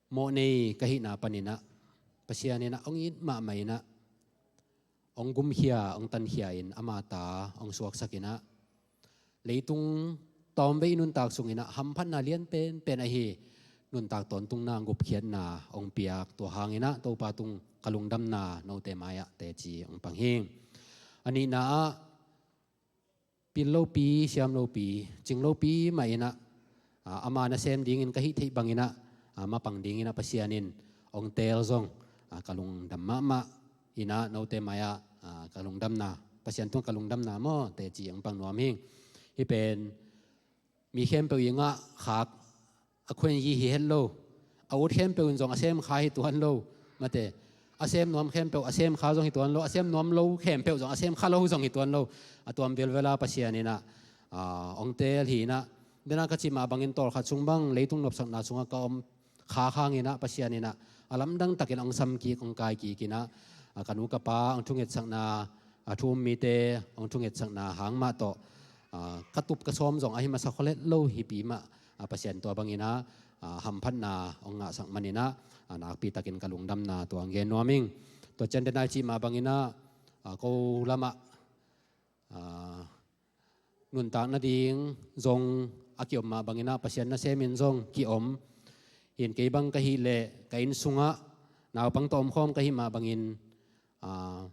mawh nei ka hihna panin ah Pasian in ah hong it mahmah in ah hong gumkhia, hong tankhia in ama ta hong suaksak in ah leitung tawmvei nuntak sungin ah hamphatna lian penpen ahi nuntak tawntungna, gupkhiatna hong piak. Tua hangin ah Topa tung ka lungdamna note mai-ah teci hong pang hi. A nihna ah pil lopi, siam lopi, cing lopi mah in ah, a, ama nasem dingin ka hih theih bangin ah, a, mapang dingin ah Pasian in hong teel zong, a, ka lungdam mahmah in ah note mai-ah, a, ka lungdamna, Pasian tung ka lungdamna maw teci hong pang nuam hi. Hih pen mi khempeuh i ngah khak a khuanyi hi het lo. A ut khempeuh in zong a sem kha hi tuan lo. Mate, a sem nuam khempeuh a sem kha zong hi tuan lo, a sem nuam lo khempeuh zong a sem kha lo zong hi tuan lo. A tuam velvela Pasian in ah, a, hong teel hi in ah, dena ka cih mah bangin tawlkhat sung bang leitung nopsakna sungah ka om khak hangin ah Pasian in ah a lamdang takin hong sam kik, hong kai kik in ah, a, ka nu ka pa hong thungetsakna, a, thu um mite hong thungetsakna hang mah tawh, a, ka tup ka sawm zong ahi masa khol het lo hi pi mah, a, Pasian tua bangin ah, a, hamphatna hong ngahsak manin ah, a, nakpi takin ka lungdamna tua hong gen nuam ing. Tua ciang dena i cih mah bangin ah, a, ko lamah, a, nuntak nading zong a kiom mah bangin ah Pasian nasem in zong kiom. Hin kei bang ka hih leh ka inn sungah naupang tawh omkhawm ka hih mah bangin, a,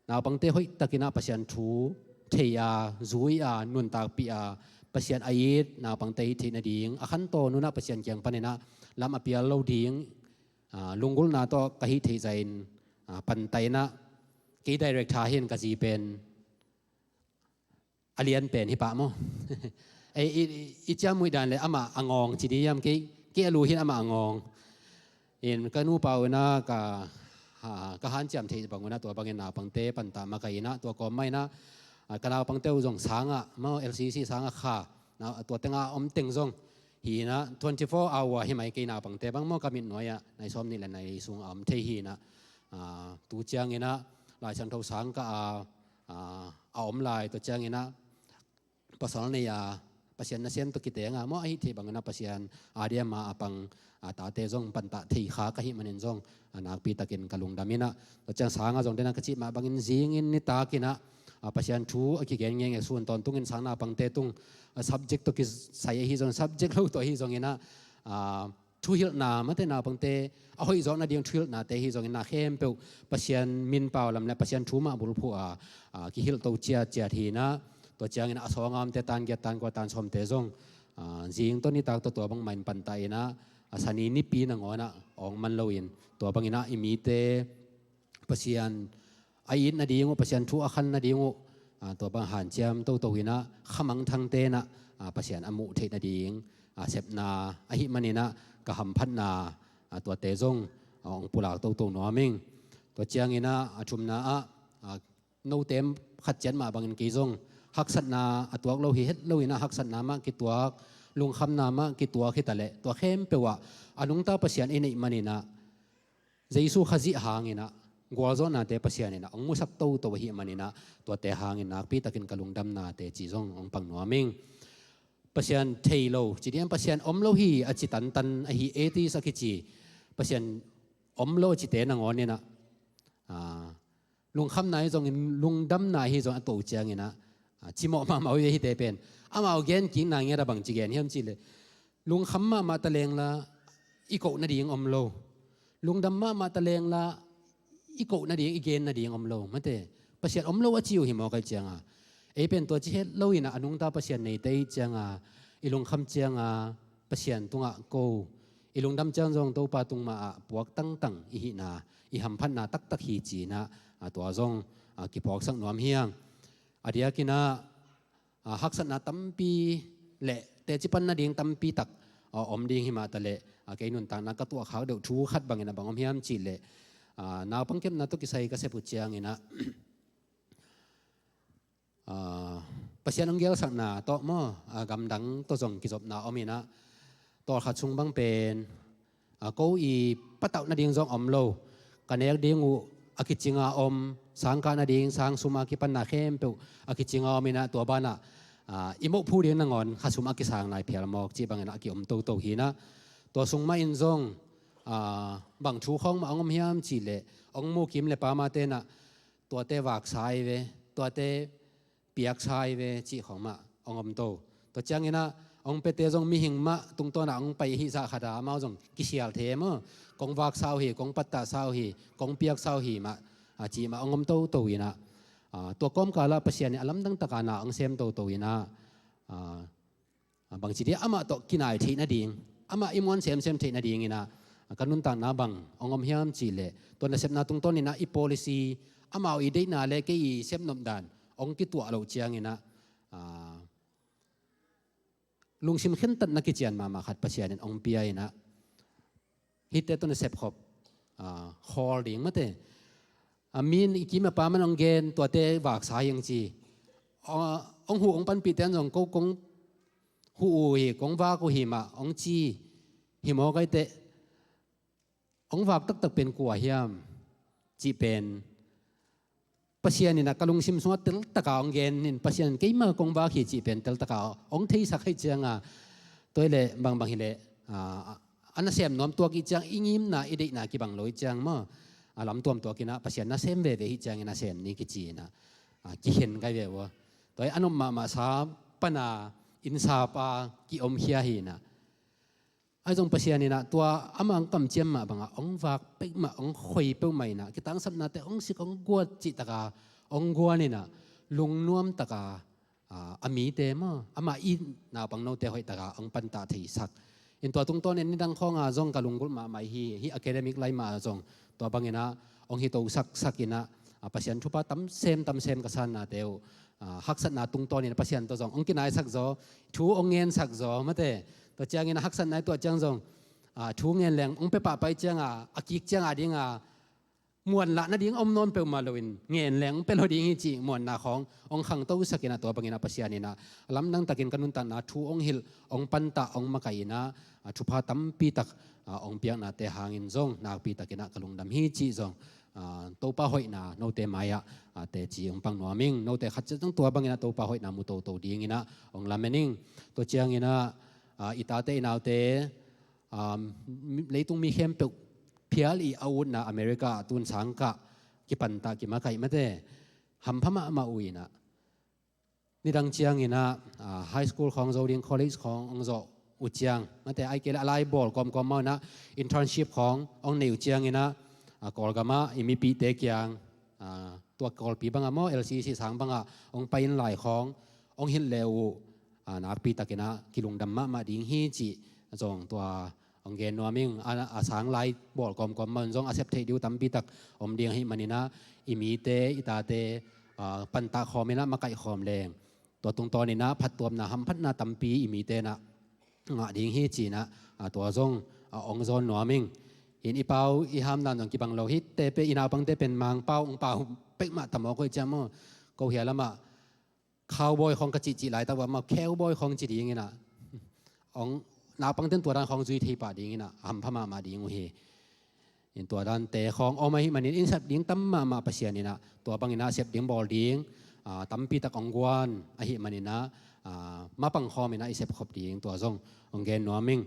naupangte hoih takin ah Pasian thu thei a, zui a, nuntakpih a, Pasian a it naupangte hih theih nading a khantawn un ah Pasian kiang panin ah lam a pial lo ding, a, lunggulhna tawh ka hih theih zahin, a, pantah in ah kei director hin ka zi pen a lian pen hi pah maw? Ei, i, i, i ciamnuih dan le amah a ngawng ci ding hiam, kei, kei a lu hin amah a ngawng. In ka nupa un ah ka, ha, ka hanciam theih bang un ah tua bangin naupangte pantah makaih in ah tua kawm mah in ah, a, ka naupangte uh zong sangah maw, L C C sangah kha, na, tua tengah om teng zong hi in ah twenty four hour hi mai kei naupangte bang maw, ka mitnuai ah nai sawm nih le nai sung a om thei hi in ah, a, tu ciangin ah Lai Siangtho sang ka a, a, a om lai, tua ciangin ah pasal nei a, Pasian nasem tawh kiteng a maw, ahi theih bangin ah Pasian a diam a pang, a, tate zong pantah thei kha ka hih manin zong, a, nakpi takin ka lungdam in ah. Tua ciang sangah zong dena ka cih mah bangin zingin nitakin ah, a, Pasian thu a kigen ngenge sun tawntungin sang naupangte tung, a, subject tawh kisai ahi zong, subject lo tawh ahi zongin ah, a, thuhilhna, mate naupangte a hoih zawk nading thuhilhnate hi zongin na khempeuh Pasian min pau lam le Pasian thu mah bulphuh a, a, kihilh to ciatciat hi in ah, tua ciangin a sawng a omte tan giat tan kua tan sawmte zong, a, zing tawh nitak tawh tua bangmah in pantah in ah, a, Sani nipi nangawn ah awng man loin tua bangin ah i mite Pasian a it nading uh, Pasian thu a khan nading uh, a, tua bang hanciam toto in ah khamangthangte in ah, a, Pasian a muh theih nading, a, sepna ahih manin ah ka hamphatna, a, tuate zong, a, hong pulak toto nuam ing. Tua ciangin ah a thumna ah, a, note khat ciat mah bangin kei zong haksatna a tuak lo hi het loin ah haksatna mah kituak, lungkhamna mah kituak hi taleh tua khempeuh ah a nungta Pasian i neih manin ah Jesu Khazih hangin ah gualzawhnate Pasian in ah hong musak toto ahih manin ah tuate hangin nakpi takin ka lungdamna teci zong hong pang nuam ing. Pasian thei lo ci ding hiam, Pasian om lo hi a ci tantan ahi, atheist a kici, Pasian om lo a cite nangawn in ah, a, lungkhamna hi zongin, lungdamna hi zongin a to ciangin ah, a, cimawh mahmah uh hi, hite pen amau gen kikna ngiat a bang ci gen hiam cih leh, lungkham mahmah ta leng la i koh nading om lo. Lungdam mahmah ta leng la i koh nading, i gen nading om lo. Mate, Pasian om lo a ci uh hi maw, kai cianga. Ei pen tua ci het loin ah a nungta Pasian neite i cianga i lungkham cianga Pasian tungah ko, i lungdam ciang zong Topa tung mah ah puak tangtang i hihna, i hamphatna taktak hi ci-in ah, a, tua zong, a, kiphawksak nuam hi hang. A diakin ah, a, haksatna tampi le teci pan nading tampi tak, a, om ding hi mah taleh, a, kei nuntakna ka tuahkhak deuh thu khat bangin a bang om hiam cih leh, a, naupang kepna tawh kisai ka sep uh ciangin ah, a, Pasian hong gelsakna tawh maw, a, gamdang tawh zong kizopna om inah, tawlkhat sung bang pen, a, ko i patauh nading zong om lo. Ka nek ding uh a kicinga om, sangkah nading, sang sum a kipanna khempeuh a kicinga om inah, tua banah, a, i moh phu ding nangawn khasum a kisang lai phial mawk cih bangin a kiom toto hinah. Tua sung mah in zong, a, bang thu khawng mah hong om hiam cihleh, hong mu kim le pamate inah, tuate vaksa hi ve, tuate piaksa hi ve cih khawng mah hong om to. Tua cianginah hong piate zong mihing mah tungtawnah hong pai hi zah khata amau zong kisial thei maw. Kong vaksa uh hi, kong pattahsa uh hi, kong piaksa uh hi mah, a, cih mah hong om toto inah, a, tua kawmkalah Pasian in a lamdang taka na hong sem toto inah, a, a, bangci dia amah tawh kinai theih nading, amah i muan semsem theih nading inah, a, ka nuntakna bang hong om hiam cihleh, tua nasepna tungtawn inah i policy, amau i deihna le kei i sepnop dan hong kituah loh ciang inah, a, lungsim khentatna kician mahmah khat Pasian in hong pia inah, hihte tawh na sepkhop, a, khawl ding mate. A, mi in i kim a pa man hong gen, tuate vaksa hi hong ci. A, hong huh hong panpihte an zong ko kong huh uh hi, kong vak uh hi mah hong ci hi mawk aiteh, hong vak taktak pen kua hiam cih pen Pasian inah ka lungsim sungah teltaka hong gen in, Pasian in keima kong vak hi cih pen teltaka hong theisak hi cianga, tua hileh bangbang hileh, a, a nasem nuam tuak i ciang, i ngimna i deihna kibang lo i ciang maw, a lamtuam tuak inah Pasian nasem veve hi ciangin nasem ni kici inah, a, kikhen kai ve ua. Tua hi a nop mahmah sa pana innsap a kiomkhia hi inah. Ahi zong Pasian inah tua amah hong kamciam mah bangah hong vak peuhmah, hong khoi peuhmah inah, kitangsapnate hong sik hong guat cihtaka hong guan inah, lungnuam taka, a, a mite maw, amah i naupang note hoihtaka hong pantah theisak. In tua tungtawnin nidang khawnga zong ka lunggulh mahmah hi, hih academic line mah zong tua banginah hong hito saksak inah, a, Pasian thupha tamsem tamsem ka sannate uh, a, haksatna tungtawnin Pasian tawh zong hong kinaisak zaw, thu hong ngensak zaw mate. Tua ciangin a haksatna i tuah ciang zong, a, thu ngen leng hong pia pahpah i cianga, a kik cianga dinga muan lah nading om nawn peuhmah loin ngen leng hong pia lo ding hi cih muanna khawng hong khangtosak inah, tua banginah Pasian inah a lamdang takin ka nuntakna thu hong hilh, hong pantah, hong makaih inah, a, thupha tampitak, a, hong piaknate hangin zong nakpitakinah ka lungdam hi cih zong, a, Topa hoihna note mai-ah, a, teci hong pang nuam ing. Note khat ciat zong tua banginah Topa hoihna mu toto dinginah hong lamen ing. Tua cianginah, a, i tate i naute, a, mi-, leitung mi khempeuh phial i a utna America ah tun sangkah kipantah kimakaih mate, hampha mahmah uh inah. Nidang cianginah, a, high school khawng zo ding, college khawng hong zawh uh ciang mate, ahih kei leh a lai bawl kawmkawm mah unah internship khawng hong nei uh cianginah, a, Kawlgamah i mipihte kiang, a, tua Kawlpi bangah maw, L C C sang bangah hong pai in lai khawng hong hilh le uh, a, nakpitakinah kilungdam mahmah ding hi cih zong tua hong gen nuam ing. A, a sang lai bawl kawmkawm mah un zong a sep theih ding uh tampitak om ding ahih maninah, i mite, i tate, a, pantah khawm inah makaih khawm leng, tua tungtawninah phattuamna, hamphatna tampi i mite inah ngah ding hi cinah, a, tua zong, a, hong zawn nuam ing. In i pau i hamdan zong kibang lo hi, te pen i naupangte pen Mangpau hong pau peuhmah tamawk uh hi ciam maw. Ko hia lamah cowboy khawng ka cihcih laitak uh amau cowboy khawng ci dinginah, hong, naupangte in tua dan khawng zui thei pah dinginah hampha mahmah ding uh hi. In tua dante khawng om ahih manin in sep ding tam mahmah Pasian inah, tua banginah sep ding bawl ding, a, tampitak hong guan ahih maninah, a, mapang khawm inah i sepkhop ding tua zong hong gen nuam ing.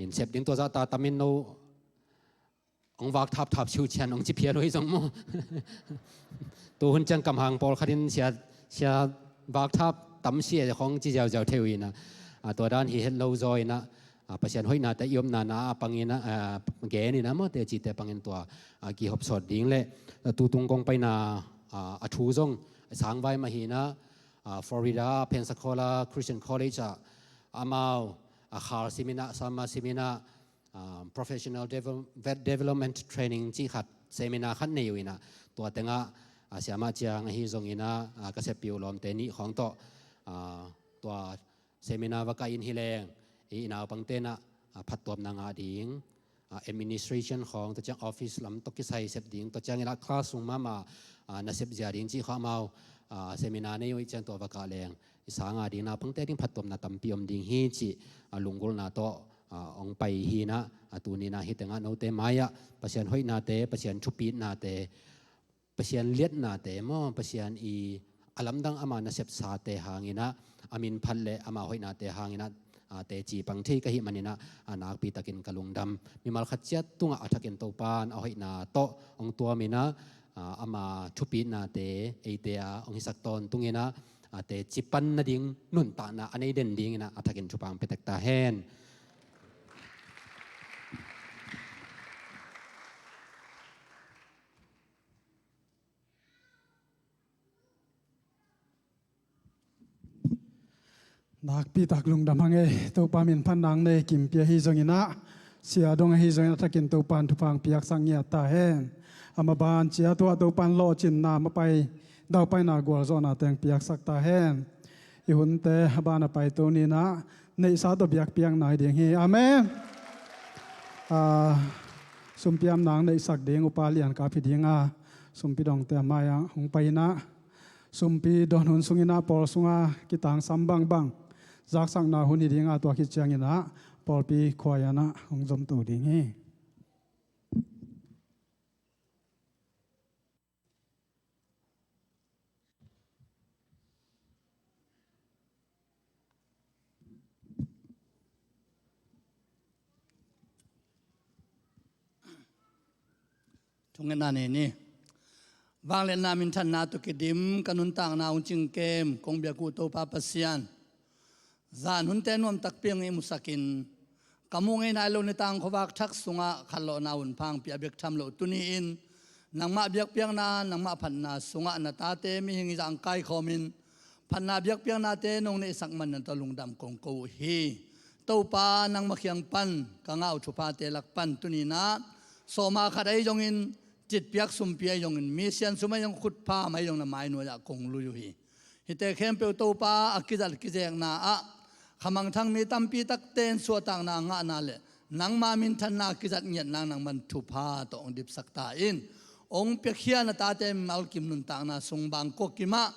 In sep ding tua zahta tamin no hong vak thapthap siu cian hong ci phial uh hi zong maw. Tuhun ciang kamhang pawlkhat in sia, sia vak thap tam sia khawng ci ziauziau thei uh inah, a, tua dan hi het lo zaw inah, a, Pasian hoihnate i omna na a pangin, a, gen inah maw, tecite pangin tua, a, kihopsawt ding le, a, tutung kong paina, a, a thu zong sangvai mah hi inah, a, Florida Pensacola Christian College ah amau, a, khal sim inah, summer sim inah, a, professional devel-, development training cih khat, seminar khat nei uh inah, tua tengah, a, siamah ciang ahi zonginah, a, ka seppih uh lawmte nih khawng tawh, a, tua seminar va kah in hi leng, i, i naupangte inah, a, phattuamna ngah ding, a, administration khawng, tua ciang office lam tawh kisai sep ding, tua cianginah classroom mahmah, a, nasep zia ding cih khawng amau, a, seminar nei uh ih ciang tua va kah leng, i sang a ding naupangte ding phattuamna tampi om ding hi cih, a, lunggulhna tawh, a, hong pai hi in ah, a, tuni in ah hih tengah note mai-ah Pasian hoihnate, Pasian thupitnate, Pasian liatnate maw, Pasian i a lamdang ama nasepsate hang in ah, a min phat le ama hoihnate hang in ah, a, teci pang thei ka hih man in ah, a, nakpi takin ka lungdam. Mimal khat ciat tungah a thakin Topa'n a hoihna tawh hong tuam in ah, a, ama thupitnate eite a hong hisak tawntung in ah, a, teci pan nading nuntakna a nei den ding in ah a thakin thupha hong pia tek ta hen. Nakpi tak lungdam hang ei. Topa min phatna nei kimpi ahi zongin ah, sia dong ahi zongin ah, a thakin Topa'n thupha hong piaksak ngiat ta hen. A maban ciat uah Topa'n lawhcinna, mapai, daupaina, gualzawhna teng piaksak ta hen. I hunte a ban a paito ni in ah, neihsa tawh biakpiakna hi ding hi. Amen. A, sumpiamna hong neihsak ding upa Lian Kap hi ding a, sumpi dongte a mai-ah hong pai in ah, sumpi dawn hun sung in ah pawl sungah kitangsam bangbang zaksakna hun hi ding a, tua khit ciangin ah pawlpi khuaian ah hong zomto ding hi. Thungetna nei ni. Vangliatna minthanna tawh kidim, ka nuntakna hong cingkem kong biak uh Topa Pasian, zan hunte nuam takpi hong ihmusakin, ka muh ngei nai lo nitak khuavak thak sungah khatlawhna hun pha hong pia bek tham loh tuni-in, nangmah biakpiakna, nangmah phatna sungah na tate mihing i zah hong kaikhawmin, phatna biakpiaknate nong neihsak man na tawh lungdam kong ko uh hi. Topa, nangmah kiang pan ka ngah uh thuphate lak pan tuni in ah sawma khat ahi zongin, citpiak sumpi ahi zongin, mi siansum ahi zong, khutpham ahi zong na mai nuai-ah kong lui uh hi. Hihte khempeuh Topa, a kizat kizekna ah khamangthang mi tampi takte in suahtakna ngahna le nangma minthanna kizat ngiat nang nangman thupha tawh hong dipsak ta in. Hong piakhia na tate mimal kim nuntakna sung bang kua kimah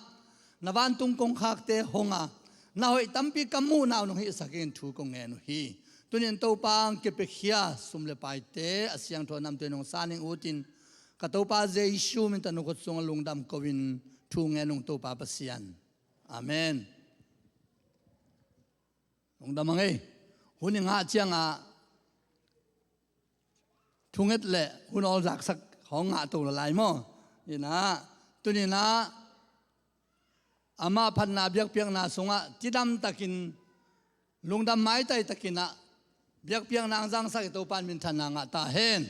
na vantung kongkhakte hong a, na hoih tampi ka muhna uh nong hihsak in thu kong ngen uh hi. Tuni-in Topa, hong kipiakhia sum le paite a siangtho a namte nong san ing utin, ka Topa Jesu min tawh na khut sungah lungdam ko-in thu ngen ung Topa Pasian. Amen. Lungdam hang ei. Hun i ngah ciangah thunget le hun awl zaksak hong ngah to lai maw? Hi in ah, tuni in ah, ama phatna biakpiakna sungah cidam takin, lungdam maitai takin ah, biakpiakna hong zangsak i Topa in minthanna ngah ta hen.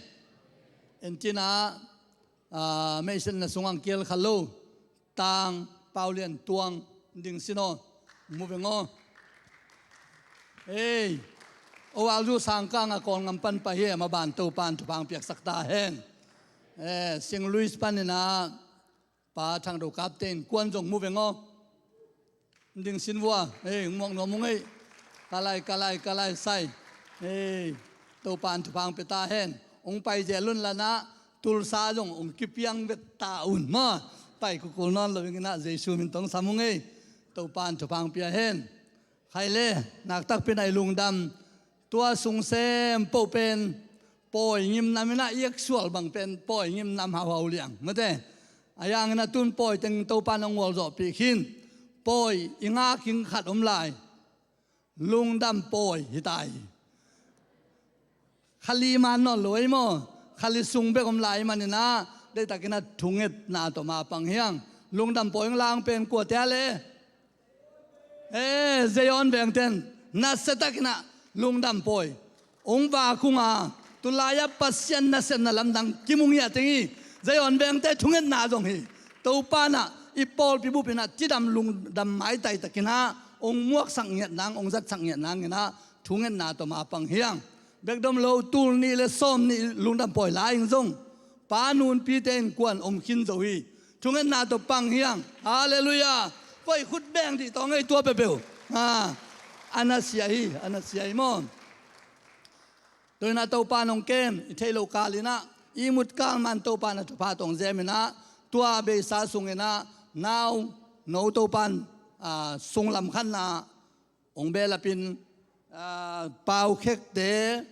En ci in ah, ah, meihsetna sungah hong kihel kha lo Tang Pau Lian Tuang, ding sin aw, mu veng aw. Ei, o alzu sangkang a Kawlngam pan pai hi, a maban Topa in thupha hong piaksak ta hen. Eh, Sing Louis pan in ah Pa Thang Do Kapte innkuan zong mu veng aw. Ding sin vua, ei, hong muak nuam ung ei. Ka lai, ka lai, ka lai sai. Ei, Topa in thupha hong pia ta hen. Hong pai zel un la in ah, Tulsa zong hong kipiang vet ta un maw. Pai kukul nawn lo ing in ah, Jesu min tawh hong sam ung ei. Topa in thupha hong pia hen. Khaile, nak takpi in ah i lungdam. Tua sung sem poh pen pawi ngimnam in ah, i eksual bang pen pawi ngimnam hauhau liang mate. A yang in ah tun pawi teng Topa in hong gualzawhpih khin. Pawi i ngak ing khat om lai. Lungdam pawi hi ta hi. Kha li man nawn lo ei maw? Kha li sung bek om lai man in ah, deihtak in ah thungetna tawh ma pang hi hang. Lungdam pawi hong la pen kuate a le? Eh, Zion vengte in nasia takin ah lungdam pawi hong vak ung a, tulai-ah Pasian nasepna lamdang kimu ngiat ing hi. Zion vengte thungetna zong hi. Topa in ah i pawlpi bup in ah cidam lungdam maitai takin ah hong muaksak ngiat nang, hong zatsak ngiat nang in ah thungetna tawh ma pang hi hang. Bek dom lo, tul nih le sawm nih lungdam pawi la ing zong, Pa Nun Pite innkuan om khin zo hi. Thungetna tawh pang hi hang. Halleluiah. Koi khut beng dih tawh ngei tua peuhpeuh. Ah, a nasia hi, a nasia hi maw? Tua in ah Topa in hong kem, i theih loh kal in ah, i mut kal man Topa in ah thupha tawh hong zem in ah, tua beisa sung in ah, nau, no Topa in ah, sunglam khatna hong behlapin, ah, paukhekte,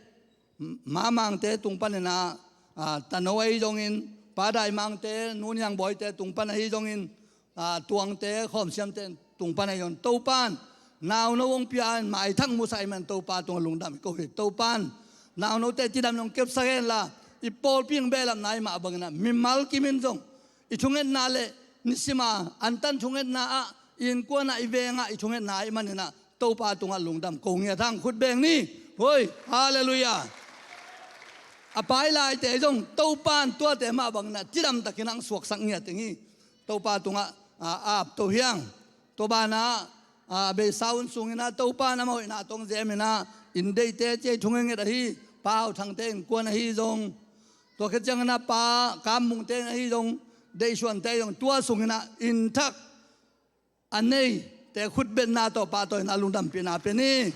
mamangte tung paninah, ah, tano ahi zongin, padaimangte, nuniangbawite tung pan ahi zongin, ah, tuangte, khawmsiamte tung pan ahi zongin, Topan nauno hong pia in maithak musak ahih man Topa tungah lungdam ko hi. Topan naunote cidam hong kepsak henla, i pawlpi hong behlapna i mah banginah mimal kimin zong i thungetna le nisima antan thungetna ah i innkuanah i vengah i thungetna ahih maninah Topa tungah lungdam ko ngiat hang. Khut beng ni. Hoi, halleluiah. A pai laite zong Topan tuate mah banginah cidamtakin hong suaksak ngiat ding hi. Topa tungah, ah, apto hiang. Tua banah, ah, beisa hun sunginah Topan amah hoihna tawh hong zeminah inn deihte ci-a i thungetnget ahi Pa Hau Thangte innkuan ahi zong, tua khit cianginah Pa Kam Mungte ahi zong, deihsuante ahi zong, tua sunginah inn thak a neite khutbetna tawh pahtawina lungdampihna pia ni.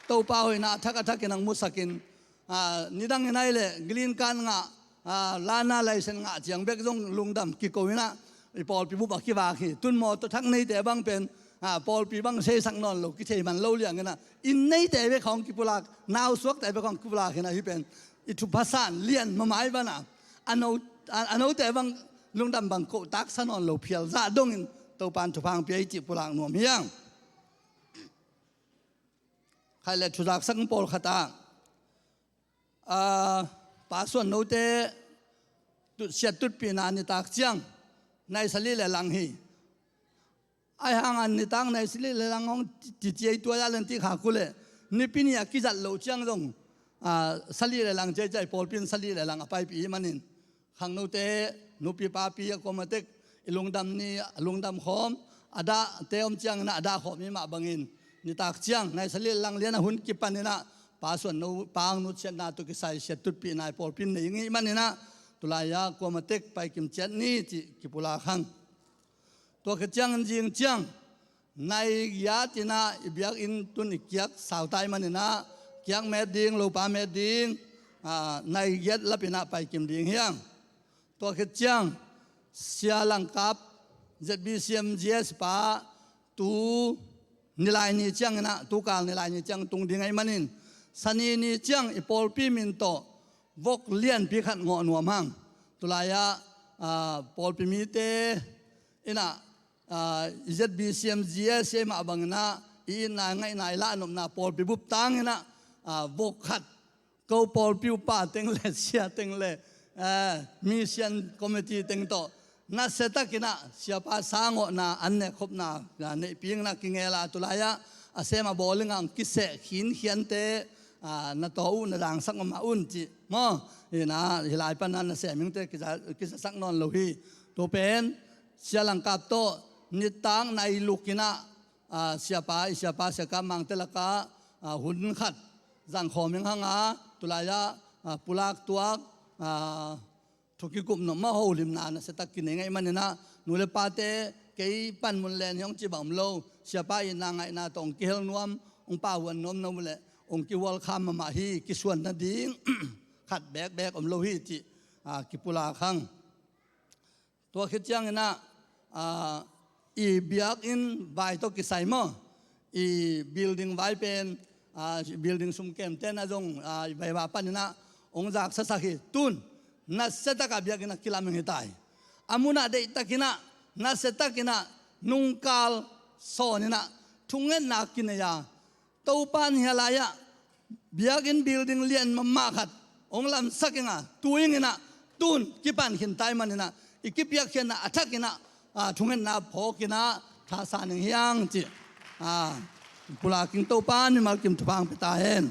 Topa hoihna a thak a thakin hong musakin, ah, nidangin ahih leh green card ngah, ah, lana license ngah ciang bek zong lungdam kiko inah i pawlpi bup a kivak hi. Tun mawtaw thak neite bang pen, ah, pawlpi bang seisak nawn lo, kithei man lo lianginah inn neite bek hong kipulak, nausuakte bek hong kipulak hinah hih pen i thupha san lian mamai banah a no, a, a note bang lungdam bang kohtaksa nawn lo phial zah dongin Topan thupha hong pia hi cih pulak nuam hiang. Khaih le thuzaksak pawlkhatah, ah, Pa Suan note tut, siat tutpihna nitak ciang nai sali le lang hi. Ahi hangin nitak nai sali le lang hong ti, ti ciai tua ya len ti kha ku le nipi ni a kizat loh ciang zong, ah, sali le lang ciai ciai pawlpi in sali le lang a paipih hi manin khangnote, nupi papi a kuamatek i lungdam ni, a lungdam khawm, a dahte om cianginah a dah khawm hi mah bangin nitak ciang nai sali le lang lian a hun kipaninah Pa Suan no, Pa Ang Nut siatna tawh kisai siat tutpihna i pawlpi in nei ngei maninah tulai-ah kuamatek paikim ciat ni cih kipulak hang. Tua khit ciangin zing ciang nai giat inah i biakinn tun i kiak sautai maninah kiak met ding, lopa met ding, ah, nai giat lapinah paikim ding hiang. Tua khit ciang Sia Langkap, Z B C M G S pa, tu nilai ni cianginah, tu kal nilai ni ciang tung ding ahih manin Sani ni ciang i pawlpi min tawh vok lianpi khat ngawh nuam hang. Tulai-ah, ah, pawlpi mite inah, ah, Z B C M G S mah banginah i itna ngaihna i lahnopna pawlpi bup tanginah, ah, vok khat ko pawlpi upa teng le sia teng le, ah, mission committee teng tawh nasiatakinah siapa sangawhna an nekkhopna, ah, neihpinginah kingela tulai-ah a sem a bawlingah hong kiseh khinkhiante, ah, na taw uh na dangsak mahmah un cih maw? Hinah hih lai panah na sem hingte kiza, kizasak nawn lo hi. Tua pen Sia Langkap tawh nitak nai lukinah, ah, siapa, i siapa Sia Kap Mangte lakah, ah, hun khat zangkhawm hing hanga tulai-ah, ah, pulak tuak, ah, thu kikup nop mah holimna nasiatak kinei ngei maninah nu le pate kei panmun len hi hong ci bang om lo. Siapa itna ngaihna tawh hong kihel nuam, hong pahuan nuam no leh hong kihualkham mahmah hi, kisuan nading khat bekbek om lo hi cih, ah, kipulak hang. Tua khit cianginah, ah, i biakinn vai tawh kisai maw, i building vai pen, ah, building sumkemte na zong, ah, i vai va paninah hong zaksasak hi. Tun nasiatakah biakinn a kilam hing hi tai. A munah deihtakinah nasiatakinah nungkal sawninah thungetna kinei a, Topan hia lai-ah biakinn building lian mahmah khat hong lamsak inga, tu inginah tun kipan khin tai maninah i kipiakkhiatna a thakinah, ah, thungetna phawkinah thasan ing hiang cih, ah, pulaking Topan mimal kim thupha hong pia ta hen.